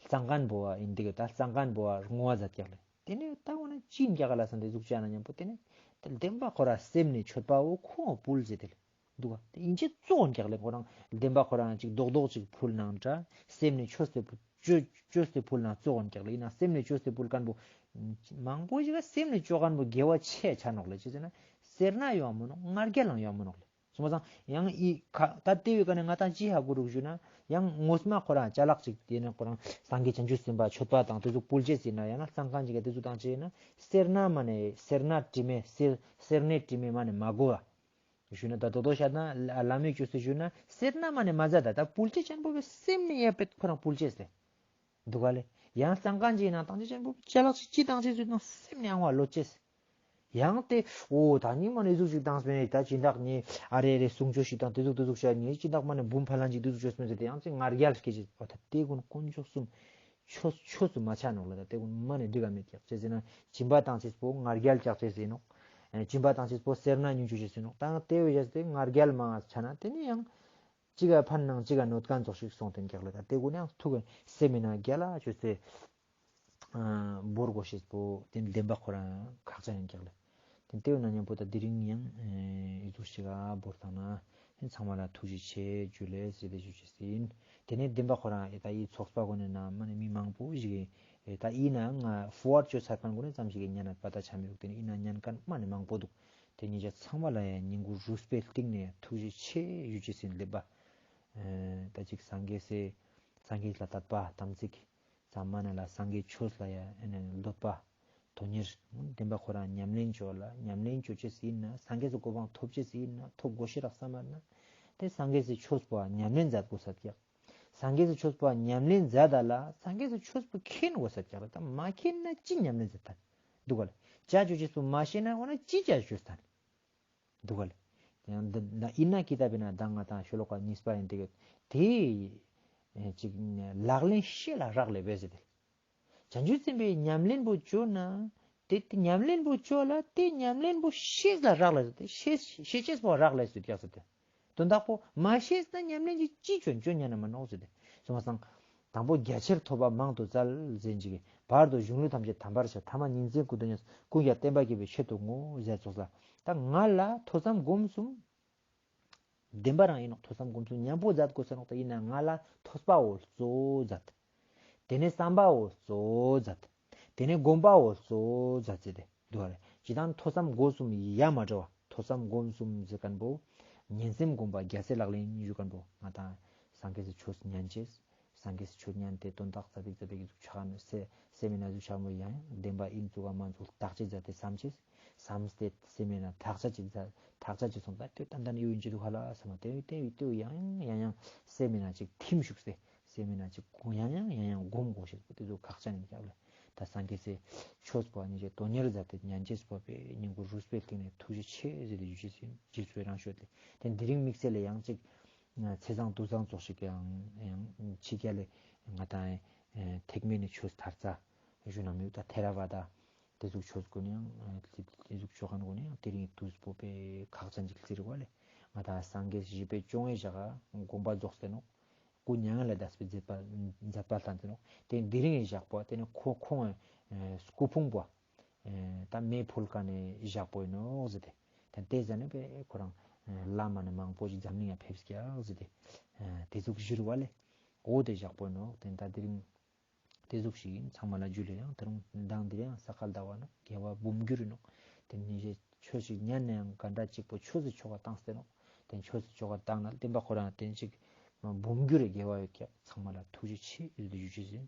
ལྩང་ཁན་པོ་ཨིན་དེ་ད་ལྩང་ཁན་པོའ་བསྔོ་བ་མཛད་ཀྱག་ལེ། དེ་ནེ་ད་འོ་ན་ཅི་ཨིན་ཀྱག་ལ་ཟེར་ཏེ་ཟུག་ཅོ་ན་ཉམ་པོ་དེ་ནེ་དེ་བདེན་པ་ཁོ་རང་སེམས་ནི་མཆོད་པ་བོ་ཁོང་ཕུལ་ཟེར་ཏེ་ལེ། འདུག་ག་དེ་ཨིན་ཅི་གཙོ་བོ་ཨིན་ཀྱག་ལེ། ཁོ་རང་བདེན་པ་ཁོ་རང་ཅིག་རྡོག་རྡོག་ཅིག་ཕུལ་ནའང་འདྲ་སེམས་ནི་ཆོས་ཏེ་ཕུལ་ཆོས་ཏེ་ཕུལ་ན་གཙོ་བོ་ཨིན་ཀྱག་ལེ། ཨིན་ན་སེམས་ནི་ཆོས་ཏེ་ཕུལ་ཁན་པོ་མང་པོ་ཞིག་ག་སེམས་ནི་ཅོ་ཁན་པོ་དགེ་བ་ཆེ་ཆ་ནོག་ལེ། ཅི་ཟེར་ན་སེར་སྣ་ཡོང་མི་ནོག་ང་རྒྱལ་ལང་ཡོང་མི་ནོག་ལེ། སོང་པ་སང་ཡང་ཨི་ཁ་ད་དེ་བའི་ཀ་ནེ་ང་ཏང་ཅི་ཧ་གོ་རུག་ཞུ་ན་ཡང་ངོ་མ་ཁོ་རང་ཅ་ལག་ཅིག་དེ་ནེ་ཁོ་རང་སངས་རྒྱས་བྱང་ཆུབ་སེམས་དཔའ་མཆོད་པ་དང་དེ་ཟུག་ཕུལ་ཅེས་ཟེར་ན་ཡང་ན་ལྩང་ཁན་ཅིག་ག་དེ་ཟུག་བཏང་ཅེས་ན་སེར་སྣ་མ་ནེ་སེར་སྣ་དྲི་མེད་སེར་སེར་སྣའི་དྲི་མེད་མ་ནེ་མ་གོ་བ། ཞུ་ན་ད་དོ་དོ་ཤད་ན་ལ་མི་ཅོས་ཏེ་ཞུ་ན་སེར་སྣ་མ་ནེ་མ་ཟད་ད་ད་ཕུལ་ཅེས་ཅན་པོ་བའི་སེམས་ནེ་ཡ་པེད་ཁོ་རང་ཕུལ་ཅེས་ཟེར། འདུག་ག་ལེ། ཡང་ལྩང་ཁན་ཅིག་ནང་བཏང་ཅེས་ཅན་པོ་ཅ་ལག་ཅིག་ཅི་བཏང་ཅེས་ཟེར་ན་སེམས་ནེ་ཡང་བ་ལོ་ཅེས། ཡང་དེ་འོ་ད་ནི་མ་ནེ་ཟུག་ཅིག་བཏང་སྤེ་ནེ་ད་སྦྱིན་བདག་ནི་ཨ་རེ་རེ་གསུང་ཆོས་ཤིག་དང་དེ་ཟུག་དེ་ཟུག་བྱ་ནི་སྦྱིན་བདག་མ་ནེ་འབུམ་ཕ་ལན་ཅིག་དེ་ཟུག་ཆོས་སྤེ་ཟེར་ཏེ་ཡང་ཅིག་ང་རྒྱལ་སྐྱེ་ཅེས། འོ་ད་དེ་ཀུན་དཀོན་མཆོག་གསུམ་ཆོས་ཆོས་སུ་མ་ཆ་ནོག་ལེ། ད་དེ་ཀུན་མ་ནེ་འགྲིག་ག་མེད་ཀྱག་ཅེས་ཟེར་ན་སྦྱིན་པ་བཏང་ཅེས་པོ་ང་རྒྱལ་ཀྱག་ཅེས་ཟེར་ནོག་སྦྱིན་པ་བཏང་ཅེས་པོ་སེར་སྣ་ཉུང་ཆུ་ཅེས་ཟེར་ནོག་ད་དེ་བས་ཟེར་ཏེ་ང་རྒྱལ་མང་ཆ་ན་དེ་ནི་ཡང་ཅི་ག་ཕན་ནང་ཅི་ག་གནོད་ཁན་ཙོགས་ཤིག་སོང་སྟེ་ཀྱག་ལེ། ད་དེ་ཀུན་ཡང་ཐུག་གི་སེམས་མི་ནང་རྒྱལ་ལ་ཅོས་ཏེ་བོར་གོ་ཤེས་པོ་དེ་བདེན་པ་ཁོ་རང་ཁག་ཅན་ཨིན་ཀྱག་ལེ། དེ་ལྟེ་བའི་ནང་མཉམ་པོ་ད་དེ་རིང་ཡང་ཨི་ཟུག་ཞིག་ག་བོར་བཏང་ན་ཚང་མ་ལ་ཐུགས་རྗེ་ཆེ་ཇུ་ལེ་ཟེར་ཏེ་ཞུ་ཅེས་ཨིན། དེ་ནེ་བདེན་པ་ཁོ་རང་ད་ཨི་ཚོགས་པ་གོ་ནེ་ན་མ་ནེ་མི་མང་པོ་ཞིག་གི་ད་ཨི་ན་ང་ཕོར་ཝཌ་ཅོ་ཚར་ཁན་གོ་ནེ་ཙམ་ཞིག་གི་ཉན་ན་པ་ད་ཆ་མི་རུག་དེ་ནེ་ཨི་ན་ཉན་ཁན་མ་ནེ་མང་པོ་འདུག་དེ་ཉེ་ཆ་ཚང་མ་ལ་ཡང་སྙིང་གུ་རུས་པའི་གཏིང་ནེ་ཐུགས་རྗེ་ཆེ་ཞུ་ཅེས་ཨིན་ལེ་པ། ད་ཅིག་སངས་རྒྱས་སི་སངས་རྒྱས་ལ་དད་པ་དམ་ཚིག་ཙམ་མ་ནེ་ལ་སངས་རྒྱས་ཆོས་ལ་ཡང་འདོད་པ་དོན་གཉེར་བདེན་པ་ཁོ་རང་ཉམས་ལེན་ཅོ་ལ་ཉམས་ལེན་ཅོ་ཅེས་ཨིན་ན་སངས་རྒྱས་སི་གོ་འཕང་ཐོབ་ཅེས་ཨིན་ན་ཐོབ་གོ་ཤེས་རག་ས་མ་ན་དེ་སངས་རྒྱས་སི་ཆོས་པོ་ཉམས་ལེན་མཛད་གོས་ཀྱག་སངས་རྒྱས་སི་ཆོས་པོ་ཉམས་ལེན་མཛད་ད་ལ་སངས་རྒྱས་སི་ཆོས་པོ་མཁྱེན་གོས་ཀྱག་ད་མ་མཁྱེན་ན་ཅི་ཉམས་ལེན་མཛད་ད་འདུག་ག་ལེ། ཅ་ཅོ་ཅེས་པོ་མ་ཤེས་ན་འོ་ན་ཅི་ཅ་ཅོས་ད་འདུག་ག་ལེ། ཡང་འདི་ན་ཨིན་ན་ཀི་ཏ་པི་ན་ད་ང་ཏང་ཤོ་ལོ་ཀ་གཉིས་པ་ཨིན་དེ་གི་དེ་ཅིག་ལག་ལེན་ཤེས་ལ་རག་ལས་པས་ཟེར་ཏེ། བྱང་ཆུབ་སེམས་དཔའི་ཉམས་ལེན་པོ་ཅོ་ན་དེ་དེ་ཉམས་ལེན་པོ་ཅོ་ལ་དེ་ཉམས་ལེན་པོ་ཤེས་ལ་རག་ལས་ཟེར་ཏེ་ཤེས་ཤེས་ཅེས་པོ་རག་ལས་ཟེར་ཏེ་ཡག་ཟེར་ཏེ། དོན་དག་པོ་མ་ཤེས་ན་ཉམས་ལེན་ཅིག་ཅི་ཅོ་ཅོ་ཉན་ན་མ་ནོག་ཟེར་ཏེ། སོང་པ་སང་དང་པོ་རྒྱ་ཆེར་ཐོབ་པ་མང་དུ་བཙལ་ཟེར་ཅིག་གི་བར་དུ་གཞུང་ལུགས་ཐམས་ཅད་དམ་པར་བྱ། ཐ་མ་ཉིན་མཚན་ཀུན་ཏུ་ཉོན། ཀུན་ཀྱང་བསྟན་པ་རྒྱས་པའི་ཆེད་དུ་བསྔོ་ཟེར་ཙོགས་ལ། ད་ང་ལ་ཐོས་བསམ་སྒོམ་གསུམ་བདེན་པ་རང་ཨིན་ནོག་ཐོས་བསམ་སྒོམ་གསུམ་མཉམ་པོ་མཛད་དགོས་ས་ནོག་ད་ཨིན་ན་ང་ལ་ཐོས་པའོ་གཙོ་བོ་མཛད། དེ་ནས་བསམ་པའོ་གཙོ་བོ་མཛད། དེ་ནས་སྒོམ་པའོ་གཙོ་བོ་མཛད་ཟེར་ཏེ་འདུག་ག་ལེ། ཅི་དང་ཐོས་བསམ་སྒོམ་གསུམ་ཡ་མ་བྲལ་བ། ཐོས་བསམ་སྒོམ་གསུམ་ཟེར་ཁན་པོ་ཉན་སེམས་སྒོམ་པ་རྒྱལ་སྲས་ལག་ལེན་ཞུ་ཁན་པོ་ང་ཏང་སངས་རྒྱས་སི་ཆོས་ཉན་ཅེས། སངས་རྒྱས་སི་ཆོས་ཉན་ཏེ་དོན་དག་ཙ་པིག་ཙ་པིག་གི་ཟུག་ཆ་ཁན་སེ་སེམས་མི་ན་ཟུག་ཆ་མོ་ཡང་བདེན་པ་ཨིན་ཙུག་ག་མན་ཙུག་བརྟག་དཔྱད་མཛད་དེ་བསམ་ཅེས། བསམ་སྟེ་སེམས་མི་ན་བརྟག་དཔྱད་ཅིག་མཛད་བརྟག་དཔྱད་ཅིག་སོང་ད་དེ་ཏན་ཏན་ཡོད་ཨིན་ཅི་འདུག་ཧ་ལ་བསམ་དེ་དེ་དེ་ཡང་ཡང་ཡང་སེམས་མི་ན་ཅིག་ཐིམ་ཞུགས་ཏེ་སེམས་མི་ན་ཅིག་ཡང་ཡང་ཡང་ཡང་སྒོམ་དགོས་ཤེས་པོ་དེ་ཚོ་ཁག་ཅན་ཨིན་ཀྱག་ལེ། ད་སངས་རྒྱས་སི་ཆོས་པོ་ཉེ་ཆ་དོན་གཉེར་མཛད་དེ་ཉན་ཅེས་པོ་པའི་སྙིང་གུ་རུས་པའི་གཏིང་ནས་ཐུགས་རྗེ་ཆེ་ཟེར་ཏེ་ཞུ་ཅེས་ཨིན། རྗེས་སུ་རང་ཤོད་དེ་དེ་དེ་རིང་དམིགས་བསལ་ལ་ཡང་ཅིག་ཚེས་བཟང་དུས་བཟང་ཙོགས་ཤིག་ཡང་ཡང་ཕྱི་རྒྱལ་ལ་ང་ཏང་ཐེག་དམན་ནི་ཆོས་ཐར་ཙ་ཞུ་ན་མི་ད་ཐེ་ར་བ་ད་དེ་ཟུག་ཆོས་གུན་ཡང་དེ་ཟུག་ཆོས་གུན་ཡང་དེ་རིང་དུས་པོ་པའི་ཁག་ཅན་ཅིག་ཟེར་བ་ལེ། ང་ཏང་སངས་རྒྱས་བཞི་པའི་སྐྱོང་བའི་ཞག་དགོངས་པ་རྫོགས་ཏེ་ནོག་སྐུ་མྱ་ངན་ལས་འདས་པའི་མཛད་པ་མཛད་པ་ལྟར་ཏེ་ནོག་དེ་དེ་རིང་གི་ཞག་པོ་དེ་ནི་ཁོ་ཁོང་སྐུ་ཕུང་པོ་ད་མེ་ཕུལ་ཁན་ནི་ཞག་པོ་ཨིན་ནོག་ཟེར་ཏེ། དེ་དེ་ཟ་ནེ་པའི་ཁོ་རང་བླ་མ་ནི་མང་པོ་ཞིག་འཛམ་གླིང་ང་ཕེབས་ཀྱག་ཟེར་ཏེ། དེ་ཟུག་ཞུ་བ་ལེ། འོ་དེ་ཞག་པོ་ཨིན་ནོག་དེ་ད་དེ་རིང་དེ་ཟུག་ཞིག་ཨིན། ཚང་མ་ལ་ཇུ་ལེ། ཡང་དེ་རིང་མདང་དེ་རིང་ས་ག་ཟླ་བ་ནོག་དགེ་བ་འབུམ་འགྱུར་ཨིན་ནོག་དེ་ནི་ཆོས་ཤིག་ཉན་ནའང་ག་འདྲ་ཅིག་པོ་ཆོས་སི་ཆོ་ག་བཏང་སྟེ་ནོག་དེ་ཆོས་སི་ཆོ་ག་བཏང་ན་བདེན་པ་ཁོ་རང་དེ་ཅིག་འབུམ་འགྱུར་རེ་དགེ་བ་ཡོད་ཀྱག་ཚང་མ་ལ་ཐུགས་རྗེ་ཆེ་ཡོད་དེ་ཞུ་ཅེས་ཨིན།